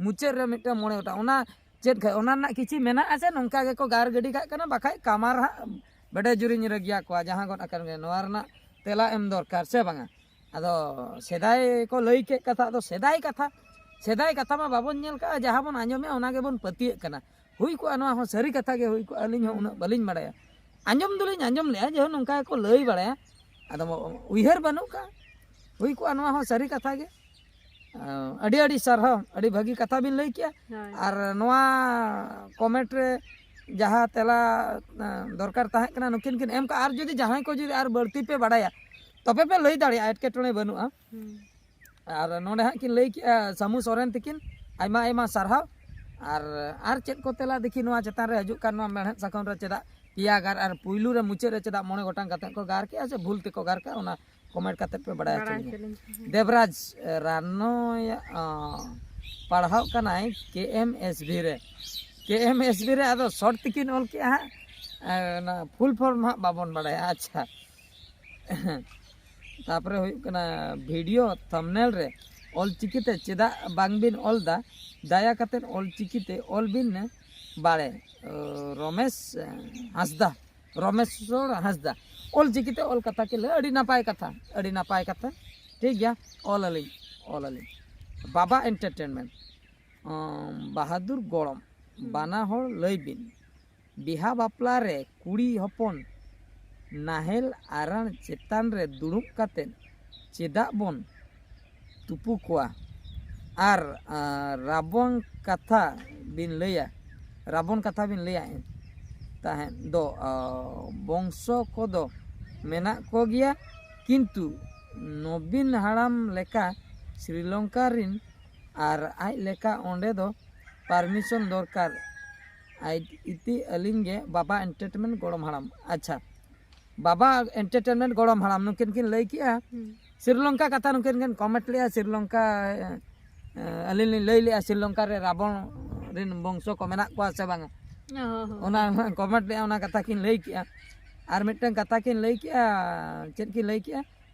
ᱢᱩᱪᱟᱹᱫ ᱨᱮ ᱢᱤᱫᱴᱟᱝ ᱢᱚᱬᱮ ᱜᱚᱴᱟᱝ᱾ ᱚᱱᱟ ᱪᱮᱫ ᱠᱷᱟᱡ, ᱚᱱᱟ ᱨᱮᱱᱟᱜ ᱠᱤᱪᱷᱤ ᱢᱮᱱᱟᱜᱼᱟ ᱥᱮ ᱱᱚᱝᱠᱟ ᱜᱮᱠᱚ ᱜᱟᱨ ᱜᱤᱰᱤ ᱠᱟᱜ ᱠᱟᱱᱟ? ᱵᱟᱠᱷᱟᱡ ᱠᱟᱢᱟᱨ ᱦᱟᱸᱜ ᱵᱮᱰᱮ ᱡᱩᱨᱤᱧ ᱨᱟᱹᱜᱤᱭᱟ ᱠᱚᱣᱟ, ᱡᱟᱦᱟᱸ ᱜᱚᱫ ᱟᱠᱟᱱ ᱜᱮ᱾ ᱱᱚᱣᱟ ᱨᱮᱱᱟᱜ ᱛᱮᱞᱟ ᱮᱢ ᱫᱚᱨᱠᱟᱨ, ᱥᱮ ᱵᱟᱝᱟ? ᱟᱫᱚ ᱥᱮᱫᱟᱭ ᱠᱚ ᱞᱟᱹᱭ ᱠᱮᱫ ᱠᱟᱛᱷᱟ, ᱟᱫᱚ ᱥᱮᱫᱟᱭ ᱠᱟᱛᱷᱟ, ᱥᱮᱫᱟᱭ ᱠᱟᱛᱷᱟ ᱢᱟ ᱵᱟᱵᱚᱱ ᱧᱮᱞ ᱠᱟᱜᱼᱟ, ᱡᱟᱦᱟᱸ ᱵᱚᱱ ᱟᱸᱡᱚᱢᱮᱜᱼᱟ ᱚᱱᱟ ᱜᱮᱵᱚᱱ ᱯᱟᱹᱛᱭᱟᱹᱜ ᱠᱟᱱᱟ᱾ ᱦᱩᱭ ᱠᱚᱜᱼᱟ, ᱱᱚᱣᱟ ᱦᱚᱸ ᱥᱟᱹᱨᱤ ᱠᱟᱛᱷᱟ ᱜᱮ ᱦᱩᱭ ᱠᱚᱜᱼᱟ᱾ ᱟᱹᱞᱤᱧ ᱦᱚᱸ ᱩᱱᱟᱹᱜ ᱵᱟᱹᱞᱤᱧ ᱵᱟᱲᱟᱭᱟ, ᱟᱸᱡᱚᱢ ᱫᱚᱞᱤᱧ ᱟᱸᱡᱚᱢ ᱞᱮᱜᱼᱟ ᱡᱮ ᱱᱚᱝᱠᱟ ᱜᱮᱠᱚ ᱞᱟᱹᱭ ᱵᱟᱲᱟᱭᱟ, ᱟᱫᱚ ᱩᱭᱦᱟᱹᱨ ᱵᱟᱹᱱᱩᱜ ᱠᱟᱜᱼᱟ᱾ ᱦᱩᱭ ᱠᱚᱜᱼᱟ, ᱱᱚᱣᱟ ᱦᱚᱸ ᱥᱟᱹᱨᱤ ᱠᱟᱛᱷᱟ ᱜᱮ᱾ ᱟᱹᱰᱤ ᱟᱹᱰᱤ ᱥᱟᱨᱦᱟᱣ, ᱟᱹᱰᱤ ᱵᱷᱟᱹᱜᱤ ᱠᱟᱛᱷᱟ ᱵᱤᱱ ᱞᱟᱹᱭ ᱠᱮᱜᱼᱟ᱾ ᱟᱨ ᱱᱚᱣᱟ ᱠᱚᱢᱮᱱᱴ ᱨᱮ ᱡᱟᱦᱟᱸ ᱛᱮᱞᱟ ᱫᱚᱨᱠᱟᱨ ᱛᱟᱦᱮᱸ ᱠᱟᱱᱟ, ᱱᱩᱠᱤᱱ ᱠᱤᱱ ᱮᱢ ᱠᱟᱜᱼᱟ᱾ ᱟᱨ ᱡᱩᱫᱤ ᱡᱟᱦᱟᱸᱭ ᱠᱚ ᱡᱩᱫᱤ ᱟᱨ ᱵᱟᱹᱲᱛᱤ ᱯᱮ ᱵᱟᱲᱟᱭᱟ, ᱛᱚᱵᱮ ᱯᱮ ᱞᱟᱹᱭ ᱫᱟᱲᱮᱭᱟᱜᱼᱟ, ᱮᱴᱠᱮᱴᱚᱬᱮ ᱵᱟᱹᱱᱩᱜᱼᱟ᱾ ᱟᱨ ᱱᱚᱰᱮ ᱦᱟᱸᱜ ᱠᱤᱱ ᱞᱟᱹᱭ ᱠᱮᱜᱼᱟ ᱥᱟᱹᱢᱩ ᱥᱚᱨᱮᱱ ᱛᱤᱠᱤᱱ, ᱟᱭᱢᱟ ᱟᱭᱢᱟ ᱥᱟᱨᱦᱟᱣ᱾ ᱟᱨ ᱟᱨ ᱪᱮᱫ ᱠᱚ ᱛᱮᱞᱟ ᱫᱮᱠᱷᱤ ᱱᱚᱣᱟ ᱪᱮᱛᱟᱱ ᱨᱮ ᱦᱤᱡᱩᱜ ᱠᱟᱱ, ᱱᱚᱣᱟ ᱢᱮᱲᱦᱮᱫ ᱥᱟᱠᱟᱢ ᱨᱮ ᱪᱮᱫᱟᱜ ᱯᱮᱭᱟ ᱜᱟᱨ ᱟᱨ ᱯᱩᱭᱞᱩ ᱨᱮ ᱢᱩᱪᱟᱹᱫ ᱨᱮ ᱪᱮᱫᱟᱜ ᱢᱚᱬᱮ ᱜᱚᱴᱟᱝ ᱠᱟᱛᱮ ᱠᱚ ᱜᱟᱨ ᱠᱮᱜᱼᱟ ᱥᱮ ᱵᱷᱩᱞ ᱛᱮᱠᱚ ᱜᱟᱨ ᱠᱮᱜᱼᱟ, ᱚᱱᱟ ᱠᱚᱢᱮᱱᱴ ᱠᱟᱛᱮ ᱯᱮ ᱵᱟᱲᱟᱭ ᱦᱚᱪᱚ ᱞᱤᱧᱟ᱾ ᱫᱮᱵᱽᱨᱟᱡᱽ ᱨᱟᱱᱚᱭᱟ, ᱚ, ᱯᱟᱲᱦᱟᱣ ᱠᱟᱱᱟᱭ ᱠᱮ ᱮᱢ ᱮᱥ ᱵᱷᱤ ᱨᱮ᱾ ᱠᱮ ᱮᱢ ᱮᱥ ᱵᱷᱤ ᱨᱮ ᱟᱫᱚ ᱥᱚᱨᱴ ᱛᱮᱠᱤᱱ ᱚᱞ ᱠᱮᱜᱼᱟ ᱦᱟᱸᱜ, ᱚᱱᱟ ᱯᱷᱩᱞ ᱯᱷᱚᱨᱢ ᱦᱟᱸᱜ ᱵᱟᱵᱚᱱ ᱵᱟᱲᱟᱭᱟ᱾ ᱟᱪᱪᱷᱟ, ᱛᱟᱯᱚᱨᱮ ᱦᱩᱭᱩᱜ ᱠᱟᱱᱟ ᱵᱷᱤᱰᱤᱭᱳ ᱛᱷᱟᱢᱵᱽᱱᱮᱞ ᱨᱮ ᱚᱞ ᱪᱤᱠᱤᱛᱮ ᱪᱮᱫᱟᱜ ᱵᱟᱝᱵᱤᱱ ᱚᱞ ᱫᱟ? ᱫᱟᱭᱟ ᱠᱟᱛᱮᱫ ᱚᱞ ᱪᱤᱠᱤᱛᱮ ᱚᱞ ᱵᱤᱱ ᱵᱟᱲᱮ᱾ ᱨᱚᱢᱮᱥ ᱦᱟᱸᱥᱫᱟ, ᱨᱚᱢᱮᱥᱣᱚᱨ ᱦᱟᱸᱥᱫᱟ ᱚᱞ ᱪᱤᱠᱤᱛᱮ ᱚᱞ ᱠᱟᱛᱷᱟ ᱠᱤᱱ ᱞᱟᱹᱭ, ᱟᱹᱰᱤ ᱱᱟᱯᱟᱭ ᱠᱟᱛᱷᱟ, ᱟᱹᱰᱤ ᱱᱟᱯᱟᱭ ᱠᱟᱛᱷᱟ᱾ ᱴᱷᱤᱠ ᱜᱮᱭᱟ, ᱚᱞ ᱟᱹᱞᱤᱧ, ᱚᱞ ᱟᱹᱞᱤᱧ᱾ ᱵᱟᱵᱟ ᱮᱱᱴᱟᱨᱴᱮᱱᱢᱮᱱᱴ, ᱵᱟᱦᱟᱫᱩᱨ ᱜᱚᱲᱚᱢ, ᱵᱟᱱᱟ ᱦᱚᱲ ᱞᱟᱹᱭ ᱵᱤᱱ, ᱵᱤᱦᱟ ᱵᱟᱯᱞᱟ ᱨᱮ ᱠᱩᱲᱤ ᱦᱚᱯᱚᱱ ᱱᱟᱦᱮᱞ ᱟᱨᱟᱬ ᱪᱮᱛᱟᱱ ᱨᱮ ᱫᱩᱲᱩᱵ ᱠᱟᱛᱮ ᱪᱮᱫᱟᱜ ᱵᱚᱱ ᱛᱩᱯᱩ ᱠᱚᱣᱟ? ᱟᱨ ᱨᱟᱵᱚᱱ ᱠᱟᱛᱷᱟ ᱵᱤᱱ ᱞᱟᱹᱭᱟ, ᱨᱟᱵᱚᱱ ᱠᱟᱛᱷᱟ ᱵᱤᱱ ᱞᱟᱹᱭᱟ ᱛᱟᱦᱮᱸᱫ ᱫᱚ, ᱵᱚᱝᱥᱚ ᱠᱚᱫᱚ ᱢᱮᱱᱟᱜ ᱠᱚᱜᱮᱭᱟ, ᱠᱤᱱᱛᱩ ᱱᱚᱵᱤᱱ ᱦᱟᱲᱟᱢ ᱞᱮᱠᱟ ᱥᱨᱤᱞᱚᱝᱠᱟ ᱨᱤᱱ ᱟᱨ ᱟᱡ ᱞᱮᱠᱟ ᱚᱸᱰᱮ ᱫᱚ ᱯᱟᱨᱢᱤᱥᱚᱱ ᱫᱚᱨᱠᱟᱨ᱾ ᱟᱡ ᱤᱛᱤ ᱟᱹᱞᱤᱧ ᱜᱮ ᱵᱟᱵᱟ ᱮᱱᱴᱟᱨᱴᱮᱱᱢᱮᱱᱴ ᱜᱚᱲᱚᱢ ᱦᱟᱲᱟᱢ᱾ ᱟᱪᱪᱷᱟ, ᱵᱟᱵᱟ ᱮᱱᱴᱟᱨᱴᱮᱱᱢᱮᱱᱴ ᱜᱚᱲᱚᱢ ᱦᱟᱲᱟᱢ ᱱᱩᱠᱤᱱ ᱠᱤᱱ ᱞᱟᱹᱭ ᱠᱮᱜᱼᱟ᱾ ᱥᱨᱤᱞᱚᱝᱠᱟ ᱠᱟᱛᱷᱟ ᱱᱩᱠᱤᱱ ᱠᱤᱱ ᱠᱚᱢᱮᱱᱴ ᱞᱮᱜᱼᱟ, ᱥᱨᱤᱞᱚᱝᱠᱟ, ᱮ, ᱟᱹᱞᱤᱧ ᱞᱤᱧ ᱞᱟᱹᱭ ᱞᱮᱜᱼᱟ, ᱥᱨᱤᱞᱚᱝᱠᱟ ᱨᱮ ᱨᱟᱵᱚᱱ ᱨᱤᱱ ᱵᱚᱝᱥᱚ ᱠᱚ ᱢᱮᱱᱟᱜ ᱠᱚᱣᱟ ᱥᱮ ᱵᱟᱝᱟ? ᱚᱱᱟ ᱠᱚᱢᱮᱱᱴ ᱞᱮᱜᱼᱟ, ᱚᱱᱟ ᱠᱟᱛᱷᱟ ᱠᱤᱱ ᱞᱟᱹᱭ ᱠᱮᱜᱼᱟ᱾ ᱟᱨ ᱢᱤᱫᱴᱟᱝ ᱠᱟᱛᱷᱟ ᱠᱤᱱ ᱞᱟᱹᱭ ᱠᱮᱜᱼᱟ, ᱪᱮᱫ ᱠᱤᱱ ᱞᱟᱹᱭ ᱠᱮᱜᱼᱟ?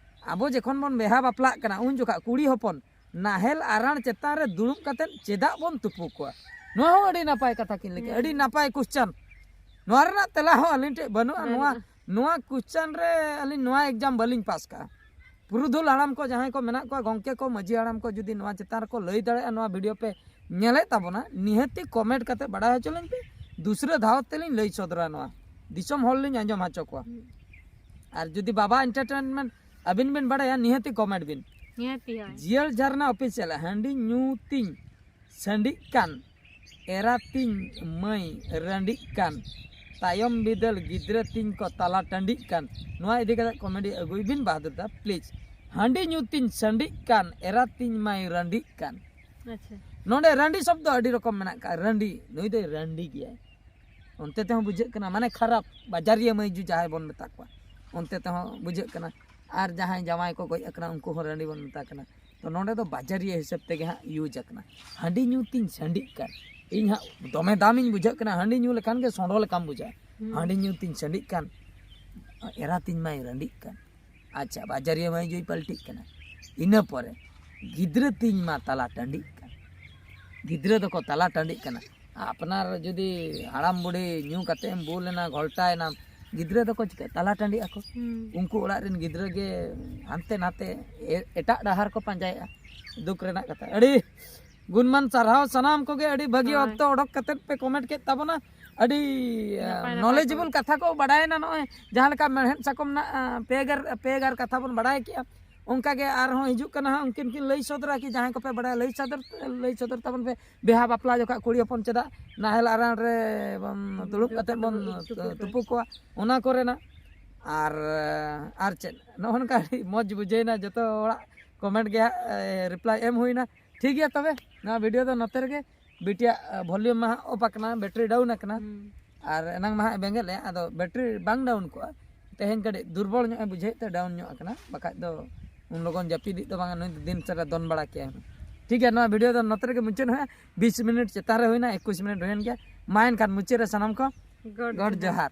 ᱟᱵᱚ ᱡᱚᱠᱷᱚᱱ ᱵᱚᱱ ᱵᱮᱦᱟ ᱵᱟᱯᱞᱟᱜ ᱠᱟᱱᱟ, ᱩᱱ ᱡᱚᱠᱷᱟᱜ ᱠᱩᱲᱤ ᱦᱚᱯᱚᱱ ᱱᱟᱦᱮᱞ ᱟᱨᱟᱬ ᱪᱮᱛᱟᱱ ᱨᱮ ᱫᱩᱲᱩᱵ ᱠᱟᱛᱮ ᱪᱮᱫᱟᱜ ᱵᱚᱱ ᱛᱩᱯᱩ ᱠᱚᱣᱟ? ᱱᱚᱣᱟ ᱦᱚᱸ ᱟᱹᱰᱤ ᱱᱟᱯᱟᱭ ᱠᱟᱛᱷᱟ ᱠᱤᱱ ᱞᱟᱹᱭ ᱠᱮᱜᱼᱟ, ᱟᱹᱰᱤ ᱱᱟᱯᱟᱭ ᱠᱚᱥᱪᱟᱱ᱾ ᱱᱚᱣᱟ ᱨᱮᱱᱟᱜ ᱛᱮᱞᱟ ᱦᱚᱸ ᱟᱹᱞᱤᱧ ᱴᱷᱮᱱ ᱵᱟᱹᱱᱩᱜᱼᱟ᱾ ᱱᱚᱣᱟ, ᱵᱟᱹᱱᱩᱜᱼᱟ᱾ ᱱᱚᱣᱟ ᱠᱚᱥᱪᱟᱱ ᱨᱮ ᱟᱹᱞᱤᱧ ᱱᱚᱣᱟ ᱮᱠᱡᱟᱢ ᱵᱟᱹᱞᱤᱧ ᱯᱟᱥ ᱠᱟᱜᱼᱟ᱾ ᱯᱩᱨᱩᱫᱷᱩᱞ ᱦᱟᱲᱟᱢ ᱠᱚ ᱡᱟᱦᱟᱸᱭ ᱠᱚ ᱢᱮᱱᱟᱜ ᱠᱚᱣᱟ, ᱜᱚᱢᱠᱮ ᱠᱚ, ᱢᱟᱹᱡᱷᱤ ᱦᱟᱲᱟᱢ ᱠᱚ, ᱡᱩᱫᱤ ᱱᱚᱣᱟ ᱪᱮᱛᱟᱱ ᱨᱮᱠᱚ ᱞᱟᱹᱭ ᱫᱟᱲᱮᱭᱟᱜᱼᱟ, ᱱᱚᱣᱟ ᱵᱷᱤᱰᱤᱭᱳ ᱯᱮ ᱧᱮᱞᱮᱫ ᱛᱟᱵᱚᱱᱟ, ᱱᱤᱦᱟᱹᱛᱤ ᱠᱚᱢᱮᱱᱴ ᱠᱟᱛᱮ ᱵᱟᱲᱟᱭ ᱦᱚᱪᱚ ᱞᱤᱧ ᱯᱮ᱾ ᱫᱩᱥᱨᱟᱹ ᱫᱷᱟᱣ ᱛᱮᱞᱤᱧ ᱞᱟᱹᱭ ᱥᱚᱫᱚᱨᱟ ᱱᱚᱣᱟ, ᱫᱤᱥᱚᱢ ᱦᱚᱲ ᱞᱤᱧ ᱟᱸᱡᱚᱢ ᱦᱚᱪᱚ ᱠᱚᱣᱟ᱾ ᱟᱨ ᱡᱩᱫᱤ ᱵᱟᱵᱟ ᱮᱱᱴᱟᱨᱴᱮᱱᱢᱮᱱᱴ ᱟᱹᱵᱤᱱ ᱵᱤᱱ ᱵᱟᱲᱟᱭᱟ, ᱱᱤᱦᱟᱹᱛᱤ ᱠᱚᱢᱮᱱᱴ ᱵᱤᱱ᱾ ᱱᱤᱦᱟᱹᱛᱤ ᱦᱳᱭ᱾ ᱡᱤᱭᱟᱹᱲ ᱡᱷᱟᱨᱱᱟ ᱚᱯᱷᱤᱥᱤᱭᱟᱞ, ᱦᱟᱺᱰᱤ ᱧᱩ ᱛᱤᱧ ᱥᱟᱺᱰᱤᱜ ᱠᱟᱱ, ᱮᱨᱟ ᱛᱤᱧ ᱢᱟᱹᱭ ᱨᱟᱺᱰᱤᱜ ᱠᱟᱱ, ᱛᱟᱭᱚᱢ ᱵᱤᱫᱟᱹᱞ ᱜᱤᱫᱽᱨᱟᱹ ᱛᱤᱧ ᱠᱚ ᱛᱟᱞᱟ ᱴᱟᱺᱰᱤᱜ ᱠᱟᱱ᱾ ᱱᱚᱣᱟ ᱤᱫᱤ ᱠᱟᱛᱮ ᱠᱚᱢᱮᱰᱤ ᱟᱹᱜᱩᱭ ᱵᱤᱱ ᱵᱟᱦᱟᱫᱩᱨ ᱫᱟ, ᱯᱞᱤᱡ᱾ ᱦᱟᱺᱰᱤ ᱧᱩ ᱛᱤᱧ ᱥᱟᱺᱰᱤᱜ ᱠᱟᱱ, ᱮᱨᱟ ᱛᱤᱧ ᱢᱟᱹᱭ ᱨᱟᱺᱰᱤᱜ ᱠᱟᱱ᱾ ᱟᱪᱪᱷᱟ᱾ ᱱᱚᱰᱮ ᱨᱟᱺᱰᱤ ᱥᱚᱵᱫᱚ ᱟᱹᱰᱤ ᱨᱚᱠᱚᱢ ᱢᱮᱱᱟᱜ ᱠᱟᱜᱼᱟ᱾ ᱨᱟᱺᱰᱤ, ᱱᱩᱭ ᱫᱚᱭ ᱨᱟᱺᱰᱤ ᱜᱮᱭᱟᱭ, ᱚᱱᱛᱮ ᱛᱮᱦᱚᱸ ᱵᱩᱡᱷᱟᱹᱜ ᱠᱟᱱᱟ, ᱢᱟᱱᱮ ᱠᱷᱟᱨᱟᱯ ᱵᱟᱡᱟᱨᱤᱭᱟᱹ ᱢᱟᱹᱭᱡᱩ ᱡᱟᱦᱟᱸᱭ ᱵᱚᱱ ᱢᱮᱛᱟ ᱠᱚᱣᱟ, ᱚᱱᱛᱮ ᱛᱮᱦᱚᱸ ᱵᱩᱡᱷᱟᱹᱜ ᱠᱟᱱᱟ᱾ ᱟᱨ ᱡᱟᱦᱟᱸᱭ ᱡᱟᱶᱟᱭ ᱠᱚ ᱜᱚᱡ ᱟᱠᱟᱱᱟ, ᱩᱱᱠᱩ ᱦᱚᱸ ᱨᱟᱺᱰᱤ ᱵᱚᱱ ᱢᱮᱛᱟ ᱠᱟᱱᱟ᱾ ᱛᱚ ᱱᱚᱰᱮ ᱫᱚ ᱵᱟᱡᱟᱨᱤᱭᱟᱹ ᱦᱤᱥᱟᱹᱵ ᱛᱮᱜᱮ ᱦᱟᱸᱜ ᱤᱭᱩᱡᱽ ᱟᱠᱟᱱᱟ᱾ ᱦᱟᱺᱰᱤ ᱧᱩ ᱛᱤᱧ ᱥᱟᱺᱰᱤᱜ ᱠᱟᱱ, ᱤᱧ ᱦᱟᱸᱜ ᱫᱚᱢᱮ ᱫᱟᱢᱤᱧ ᱵᱩᱡᱷᱟᱹᱜ ᱠᱟᱱᱟ᱾ ᱦᱟᱺᱰᱤ ᱧᱩ ᱞᱮᱠᱷᱟᱱ ᱜᱮ ᱥᱚᱸᱰᱚ ᱞᱮᱠᱟᱢ ᱵᱩᱡᱷᱟᱹᱜᱼᱟ᱾ ᱦᱩᱸ᱾ ᱦᱟᱺᱰᱤ ᱧᱩ ᱛᱤᱧ ᱥᱟᱺᱰᱤᱜ ᱠᱟᱱ, ᱮᱨᱟ ᱛᱤᱧ ᱢᱟᱭ ᱨᱟᱺᱰᱤᱜ ᱠᱟᱱ᱾ ᱟᱪᱪᱷᱟ, ᱵᱟᱡᱟᱨᱤᱭᱟᱹ ᱢᱟᱹᱭ ᱡᱩᱭ ᱯᱟᱞᱴᱤᱜ ᱠᱟᱱᱟ᱾ ᱤᱱᱟᱹ ᱯᱚᱨᱮ ᱜᱤᱫᱽᱨᱟᱹ ᱛᱤᱧ ᱢᱟ ᱛᱟᱞᱟ ᱴᱟᱺᱰᱤᱜ ᱠᱟᱱ, ᱜᱤᱫᱽᱨᱟᱹ ᱫᱚᱠᱚ ᱛᱟᱞᱟ ᱴᱟᱺᱰᱤᱜ ᱠᱟᱱᱟ᱾ ᱟᱯᱱᱟᱨ ᱡᱩᱫᱤ ᱦᱟᱲᱟᱢ ᱵᱩᱲᱦᱤ ᱧᱩ ᱠᱟᱛᱮ ᱮᱢ ᱵᱩᱞ ᱮᱱᱟ, ᱜᱷᱚᱞᱴᱟᱭᱮᱱᱟᱢ, ᱜᱤᱫᱽᱨᱟᱹ ᱫᱚᱠᱚ ᱪᱤᱠᱟᱹ? ᱛᱟᱞᱟ ᱴᱟᱺᱰᱤᱜ ᱟᱠᱚ᱾ ᱦᱩᱸ᱾ ᱩᱱᱠᱩ ᱚᱲᱟᱜ ᱨᱮᱱ ᱜᱤᱫᱽᱨᱟᱹ ᱜᱮ ᱦᱟᱱᱛᱮ ᱱᱟᱛᱮ ᱮ-, ᱮᱴᱟᱜ ᱰᱟᱦᱟᱨ ᱠᱚ ᱯᱟᱸᱡᱟᱭᱮᱫᱼᱟ᱾ ᱫᱩᱠ ᱨᱮᱱᱟᱜ ᱠᱟᱛᱷᱟ᱾ ᱟᱹᱰᱤ ᱜᱩᱱᱢᱟᱱ ᱥᱟᱨᱦᱟᱣ ᱥᱟᱱᱟᱢ ᱠᱚᱜᱮ, ᱟᱹᱰᱤ ᱵᱷᱟᱹᱜᱤ ᱦᱳᱭ᱾ ᱚᱠᱛᱚ ᱚᱰᱚᱠ ᱠᱟᱛᱮ ᱯᱮ ᱠᱚᱢᱮᱱᱴ ᱠᱮᱫ ᱛᱟᱵᱚᱱᱟ᱾ ᱟᱹᱰᱤ ᱱᱟᱯᱟᱭ ᱱᱟᱯᱟᱭ ᱱᱚᱞᱮᱡᱮᱵᱚᱞ ᱠᱟᱛᱷᱟ ᱠᱚ ᱵᱟᱲᱟᱭᱮᱱᱟ᱾ ᱱᱚᱜᱼᱚᱭ ᱡᱟᱦᱟᱸ ᱞᱮᱠᱟ ᱢᱮᱲᱦᱮᱫ ᱥᱟᱠᱚᱢ ᱨᱮᱱᱟᱜ ᱟᱸ, ᱯᱮ ᱜᱟᱨ ᱯᱮ ᱜᱟᱨ ᱠᱟᱛᱷᱟ ᱵᱚᱱ ᱵᱟᱲᱟᱭ ᱠᱮᱜᱼᱟ, ᱚᱱᱠᱟ ᱜᱮ ᱟᱨᱦᱚᱸ ᱦᱤᱡᱩᱜ ᱠᱟᱱᱟ ᱦᱟᱸᱜ, ᱩᱱᱠᱤᱱ ᱠᱤᱱ ᱞᱟᱹᱭ ᱥᱚᱫᱚᱨᱟ ᱠᱤ ᱡᱟᱦᱟᱸᱭ ᱠᱚᱯᱮ ᱵᱟᱲᱟᱭᱟ, ᱞᱟᱹᱭ ᱥᱚᱫᱚᱨ ᱞᱟᱹᱭ ᱥᱚᱫᱚᱨ ᱛᱟᱵᱚᱱ ᱯᱮ᱾ ᱵᱤᱦᱟ ᱵᱟᱯᱞᱟ ᱡᱚᱠᱷᱚᱱ ᱠᱩᱲᱤ ᱦᱚᱯᱚᱱ ᱪᱮᱫᱟᱜ ᱱᱟᱦᱮᱞ ᱟᱨᱟᱬ ᱨᱮ ᱵᱚᱱ ᱫᱩᱲᱩᱵ ᱠᱟᱛᱮ ᱵᱚᱱ ᱛᱩᱯᱩ ᱠᱚᱣᱟ, ᱚᱱᱟ ᱠᱚᱨᱮᱱᱟᱜ᱾ ᱟᱨ ᱟᱨ ᱪᱮᱫ, ᱱᱚᱜᱼᱚ ᱱᱚᱝᱠᱟ ᱟᱹᱰᱤ ᱢᱚᱡᱽ ᱵᱩᱡᱷᱟᱹᱣᱮᱱᱟ, ᱡᱚᱛᱚ ᱦᱚᱲᱟᱜ ᱠᱚᱢᱮᱱᱴ ᱜᱮ ᱦᱟᱸᱜ ᱨᱤᱯᱞᱟᱭ ᱮᱢ ᱦᱩᱭᱱᱟ᱾ ᱴᱷᱤᱠ ᱜᱮᱭᱟ, ᱛᱚᱵᱮ ᱱᱚᱣᱟ ᱵᱷᱤᱰᱤᱭᱳ ᱫᱚ ᱱᱚᱛᱮ ᱨᱮᱜᱮ᱾ ᱵᱤᱴᱤᱭᱟᱜ ᱵᱷᱚᱞᱤᱭᱩᱢ ᱢᱟ ᱦᱟᱸᱜ ᱚᱯᱷ ᱟᱠᱟᱱᱟ, ᱵᱮᱴᱨᱤ ᱰᱟᱣᱩᱱ ᱟᱠᱟᱱᱟ᱾ ᱦᱩᱸ᱾ ᱟᱨ ᱮᱱᱟᱝ ᱢᱟ ᱦᱟᱸᱜ ᱵᱮᱸᱜᱮᱫ ᱞᱮᱫ, ᱟᱫᱚ ᱵᱮᱴᱨᱤ ᱵᱟᱝ ᱰᱟᱣᱩᱱ ᱠᱚᱜᱼᱟ, ᱛᱮᱦᱮᱧ ᱠᱟᱹᱴᱤᱡ ᱫᱩᱨᱵᱚᱞ ᱧᱚᱜ ᱮ ᱵᱩᱡᱷᱟᱹᱣᱮᱫ ᱛᱮ ᱰᱟᱣᱩᱱ ᱧᱚᱜ ᱟᱠᱟᱱᱟ, ᱵᱟᱠᱷᱟᱡ ᱫᱚ ᱩᱱ ᱞᱚᱜᱚᱱ ᱡᱟᱹᱯᱤᱫᱤᱡ ᱫᱚ ᱵᱟᱝᱟ, ᱱᱩᱭ ᱫᱚ ᱫᱤᱱ ᱥᱟᱨᱟ ᱫᱚᱱ ᱵᱟᱲᱟ ᱠᱮᱜᱼᱟᱭ᱾ ᱴᱷᱤᱠ ᱜᱮᱭᱟ, ᱱᱚᱣᱟ ᱵᱷᱤᱰᱤᱭᱳ ᱫᱚ ᱱᱚᱛᱮ ᱨᱮᱜᱮ ᱢᱩᱪᱟᱹᱫ ᱦᱩᱭᱩᱜᱼᱟ᱾ ᱵᱤᱥ ᱢᱤᱱᱤᱴ ᱪᱮᱛᱟᱱ ᱨᱮ ᱦᱩᱭᱱᱟ, ᱮᱠᱩᱥ ᱢᱤᱱᱤᱴ ᱦᱩᱭᱮᱱ ᱜᱮᱭᱟ᱾ ᱢᱟ ᱮᱱᱠᱷᱟᱱ ᱢᱩᱪᱟᱹᱫ ᱨᱮ ᱥᱟᱱᱟᱢ ᱠᱚ ᱜᱚᱰ ᱜᱚᱰ ᱡᱚᱦᱟᱨ᱾ ᱡᱚᱦᱟᱨ᱾